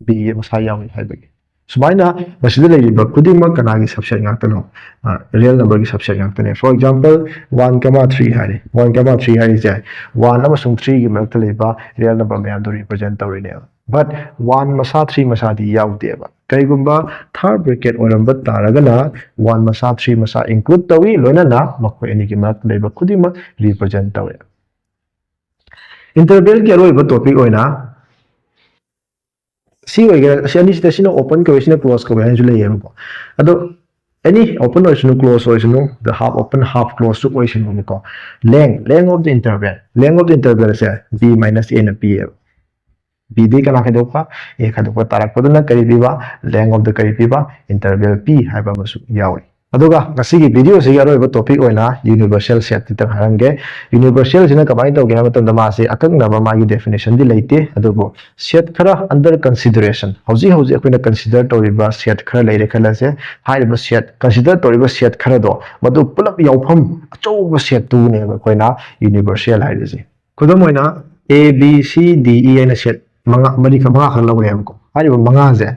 B ꯃꯁꯥ ꯌꯥꯎꯏ ꯍꯥꯏꯕꯒꯤ꯫ ꯁꯨꯃꯥꯏꯅ ꯃꯁꯤꯗ ꯂꯩꯔꯤꯕ ꯈꯨꯗꯤꯡꯃꯛ ꯀꯅꯥꯒꯤ subset ꯉꯥꯛꯇꯅꯣ? ꯑ, real numberꯒꯤ subset ꯉꯥꯛꯇꯅꯦ꯫ For example, one comma three ꯍꯥꯏꯔꯦ꯫ One comma three ꯍꯥꯏꯔꯤꯁꯦ one ꯑꯃꯁꯨꯡ threeꯒꯤ ꯃꯔꯛꯇ ꯂꯩꯕ real number ꯃꯌꯥꯝꯗꯣ represent ꯇꯧꯔꯤꯅꯦꯕ꯫ But one ꯃꯁꯥ three ꯃꯁꯥꯗꯤ ꯌꯥꯎꯗꯦꯕ꯫ ꯀꯩꯒꯨꯝꯕ third bracket ꯑꯣꯏꯔꯝꯕ ꯇꯥꯔꯒꯅ one ꯃꯁꯥ three ꯃꯁꯥ include ꯇꯧꯏ, ꯂꯣꯏꯅꯅ ꯃꯈꯣꯏ ꯑꯅꯤꯒꯤ ꯃꯔꯛꯇ ꯂꯩꯕ ꯈꯨꯗꯤꯡꯃꯛ represent ꯇꯧꯏ꯫ Intervalꯒꯤ ꯑꯔꯣꯏꯕ topic ꯑꯣꯏꯅ ꯁꯤ ꯑꯣꯏꯒꯦꯔꯥ, ꯁꯤ ꯑꯅꯤꯁꯤꯗ ꯁꯤꯅ open ꯀꯧꯏ, ꯁꯤꯅ close ꯀꯧꯏ ꯍꯥꯏꯅꯁꯨ ꯂꯩꯌꯦꯕꯀꯣ꯫ ꯑꯗꯣ any open ꯑꯣꯏꯁꯅꯨ, close ꯑꯣꯏꯁꯅꯨ, the half open, half closeꯁꯨ ꯑꯣꯏꯁꯅꯨꯕꯀꯣ꯫ Length, length of the interval, length of the intervalꯁꯦ B minus Aꯅ ꯄꯤꯌꯦꯕ꯫ B ꯗꯤ ꯀꯅꯥ ꯈꯥꯏꯗꯣꯛꯄ? A ꯈꯥꯏꯗꯣꯛꯄ ꯇꯥꯔꯛꯄꯗꯨꯅ ꯀꯔꯤ ꯄꯤꯕ? Length of the ꯀꯔꯤ ꯄꯤꯕ? Interval ꯄꯤ ꯍꯥꯏꯕ ꯑꯃꯁꯨ ꯌꯥꯎꯔꯤ꯫ ꯑꯗꯨꯒ ꯉꯁꯤꯒꯤ videoꯁꯤꯒꯤ ꯑꯔꯣꯏꯕ topic ꯑꯣꯏꯅ universal set ꯈꯤꯇꯪ ꯍꯥꯏꯔꯝꯒꯦ꯫ Universalꯁꯤꯅ ꯀꯃꯥꯏꯅ ꯇꯧꯒꯦ ꯍꯥꯏꯕ ꯃꯇꯝꯗ ꯃꯥꯁꯦ ꯑꯀꯛꯅꯕ ꯃꯥꯒꯤ definitionꯗꯤ ꯂꯩꯇꯦ, ꯑꯗꯨꯕꯨ set ꯈꯔ under consideration, ꯍꯧꯖꯤꯛ ꯍꯧꯖꯤꯛ ꯑꯩꯈꯣꯏꯅ consider ꯇꯧꯔꯤꯕ set ꯈꯔ ꯂꯩꯔꯦ ꯈꯜꯂꯁꯦ꯫ ꯍꯥꯏꯔꯤꯕ set, consider ꯇꯧꯔꯤꯕ set ꯈꯔꯗꯣ ꯃꯗꯨ ꯄꯨꯂꯞ ꯌꯥꯎꯐꯝ ꯑꯆꯧꯕ setꯇꯨꯅꯦꯕ ꯑꯩꯈꯣꯏꯅ universal ꯍꯥꯏꯔꯤꯁꯦ꯫ ꯈꯨꯗꯝ ꯑꯣꯏꯅ A, B, C, D, E ꯍꯥꯏꯅ set ꯃꯉꯥ, ꯃꯔꯤꯈꯛ, ꯃꯉꯥꯈꯛ ꯂꯧꯔꯦꯕꯀꯣ꯫ ꯍꯥꯏꯔꯤꯕ ꯃꯉꯥꯁꯦ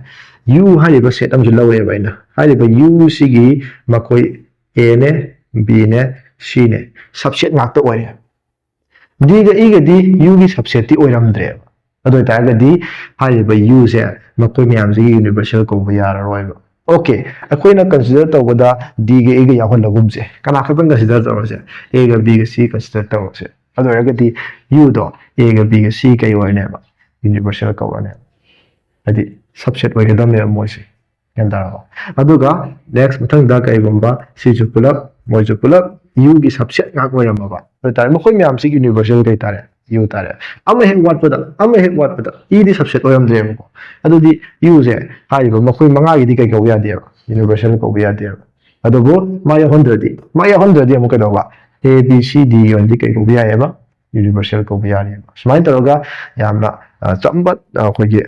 U ꯍꯥꯏꯔꯤꯕ set ꯑꯃꯁꯨ ꯂꯧꯔꯦꯕ ꯑꯩꯅ꯫ ꯍꯥꯏꯔꯤꯕ U ꯁꯤꯒꯤ ꯃꯈꯣꯏ Aꯅꯦ, Bꯅꯦ, Cꯅꯦ, subset ꯉꯥꯛꯇ ꯑꯣꯏꯔꯦ꯫ Dꯒ Eꯒꯗꯤ Uꯒꯤ subsetꯇꯤ ꯑꯣꯏꯔꯝꯗ꯭ꯔꯦꯕ꯫ ꯑꯗꯨ ꯑꯣꯏꯇꯥꯔꯒꯗꯤ ꯍꯥꯏꯔꯤꯕ Uꯁꯦ ꯃꯈꯣꯏ ꯃꯌꯥꯝꯁꯤꯒꯤ universal ꯀꯧꯕ ꯌꯥꯔꯔꯣꯏꯕ꯫ Okay, ꯑꯩꯈꯣꯏꯅ consider ꯇꯧꯕꯗ Dꯒ Eꯒ ꯌꯥꯎꯍꯜꯂꯒꯨꯝꯁꯦ꯫ ꯀꯅꯥ ꯈꯛꯇꯪ consider ꯇꯧꯔꯁꯦ? Aꯒ Bꯒ C consider ꯇꯧꯔꯁꯦ꯫ ꯑꯗꯨ ꯑꯣꯏꯔꯒꯗꯤ ꯌꯨꯗꯣ ꯑꯦꯒ ꯕꯤꯒ ꯁꯤ ꯀꯩ ꯑꯣꯏꯔꯅꯦꯕ? ꯌꯨꯅꯤꯚꯔꯁꯦꯜ ꯀꯧꯔꯅꯦꯕ, ꯍꯥꯏꯗꯤ ꯁꯕꯁꯦꯠ ꯑꯣꯏꯒꯗꯕꯅꯦꯕ ꯃꯣꯏꯁꯦ꯫ ꯒ꯭ꯌꯥꯟ ꯇꯥꯔꯕ? ꯑꯗꯨꯒ ꯅꯦꯛꯁ ꯃꯊꯪꯗ ꯀꯩꯒꯨꯝꯕ ꯁꯤꯁꯨ ꯄꯨꯂꯞ, ꯃꯣꯏꯁꯨ ꯄꯨꯂꯞ ꯌꯨꯒꯤ ꯁꯕꯁꯦꯠ ꯉꯥꯛ ꯑꯣꯏꯔꯝꯃꯕ ꯑꯗꯨ ꯑꯣꯏꯇꯥꯔꯦ, ꯃꯈꯣꯏ ꯃꯌꯥꯝꯁꯤ ꯌꯨꯅꯤꯚꯔꯁꯦꯜ ꯀꯩ ꯇꯥꯔꯦ? ꯌꯨ ꯇꯥꯔꯦ꯫ ꯑꯃ ꯍꯦꯛ ꯋꯥꯠꯄꯗ, ꯑꯃ ꯍꯦꯛ ꯋꯥꯠꯄꯗ ꯏꯗꯤ ꯁꯕꯁꯦꯠ ꯑꯣꯏꯔꯝꯗ꯭ꯔꯦꯕꯀꯣ꯫ ꯑꯗꯨꯗꯤ ꯌꯨꯁꯦ ꯍꯥꯏꯔꯤꯕ ꯃꯈꯣꯏ ꯃꯉꯥꯒꯤꯗꯤ ꯀꯩ ꯀꯧꯕ ꯌꯥꯗꯦꯕ? ꯌꯨꯅꯤꯚꯔꯁꯦꯜ ꯀꯧꯕ ꯌꯥꯗꯦꯕ꯫ ꯑꯗꯨꯕꯨ ꯃꯥ ꯌꯥꯎꯍꯟꯗ꯭ꯔꯗꯤ, ꯃꯥ ꯌꯥꯎꯍꯟꯗ꯭ꯔꯗꯤ ꯑꯃꯨꯛ ꯀꯩꯗꯧꯕ? ꯑꯦ ꯕꯤ ꯁꯤ ꯗꯤ ꯑꯣꯏꯅꯗꯤ ꯀꯩ ꯀꯧꯕ ꯌꯥꯏꯑꯕ? ꯌꯨꯅꯤꯚꯔꯁꯦꯜ ꯀꯧꯕ ꯌꯥꯔꯤꯑꯕ꯫ ꯁꯨꯃꯥꯏꯅ ꯇꯧꯔꯒ ꯌꯥꯝꯅ ꯑ, ꯆꯝꯕ, ꯑ, ꯑꯩꯈꯣꯏꯒꯤ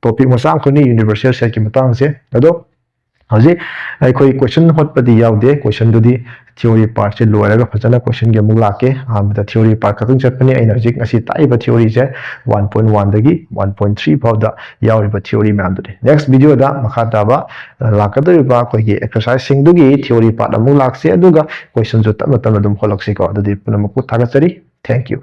ꯇꯣꯄꯤꯛ ꯃꯆꯥ ꯑꯃꯈꯛꯅꯤ ꯌꯨꯅꯤꯚꯔꯁꯦꯜ ꯁꯦꯠꯀꯤ ꯃꯇꯥꯡꯁꯦ꯫ ꯑꯗꯣ ꯍꯧꯖꯤꯛ ꯑꯩꯈꯣꯏ ꯀꯣꯏꯁꯟ ꯍꯣꯠꯄꯗꯤ ꯌꯥꯎꯗꯦ꯫ ꯀꯣꯏꯁꯟꯗꯨꯗꯤ ꯊꯤꯑꯣꯔꯤ ꯄꯥꯔꯠꯁꯦ ꯂꯣꯏꯔꯒ ꯐꯖꯅ ꯀꯣꯏꯁꯟꯒꯤ ꯑꯃꯨꯛ ꯂꯥꯛꯀꯦ꯫ ꯑꯍꯥꯟꯕꯗ ꯊꯤꯑꯣꯔꯤ ꯄꯥꯔꯠ ꯈꯛꯇꯪ ꯆꯠꯄꯅꯤ꯫ ꯑꯩꯅ ꯍꯧꯖꯤꯛ ꯉꯁꯤ ꯇꯥꯛꯏꯕ ꯊꯤꯑꯣꯔꯤꯁꯦ ꯋꯥꯟ ꯄꯣꯏꯟ ꯋꯥꯟꯗꯒꯤ ꯋꯥꯟ ꯄꯣꯏꯟ ꯊ꯭ꯔꯤ ꯐꯥꯎꯗ ꯌꯥꯎꯔꯤꯕ ꯊꯤꯑꯣꯔꯤ ꯃꯌꯥꯝꯗꯨꯅꯤ꯫ ꯅꯦꯛꯁ ꯚꯤꯗꯤꯑꯣꯗ ꯃꯈꯥ ꯇꯥꯕ, ꯑ, ꯂꯥꯛꯀꯗꯧꯔꯤꯕ ꯑꯩꯈꯣꯏꯒꯤ ꯑꯦꯛꯁꯔꯁꯥꯏꯖꯁꯤꯡꯗꯨꯒꯤ ꯊꯤꯑꯣꯔꯤ ꯄꯥꯔꯠ ꯑꯃꯨꯛ ꯂꯥꯛꯁꯦ, ꯑꯗꯨꯒ ꯀꯣꯏꯁꯟꯁꯨ ꯇꯞꯅ ꯇꯞꯅ ꯑꯗꯨꯝ ꯍꯣꯠꯂꯛꯁꯤꯀꯣ꯫ ꯑꯗꯨꯗꯤ ꯄꯨꯝꯅꯃꯛꯄꯨ ꯊꯥꯒꯠꯆꯔꯤ꯫ Thank you꯫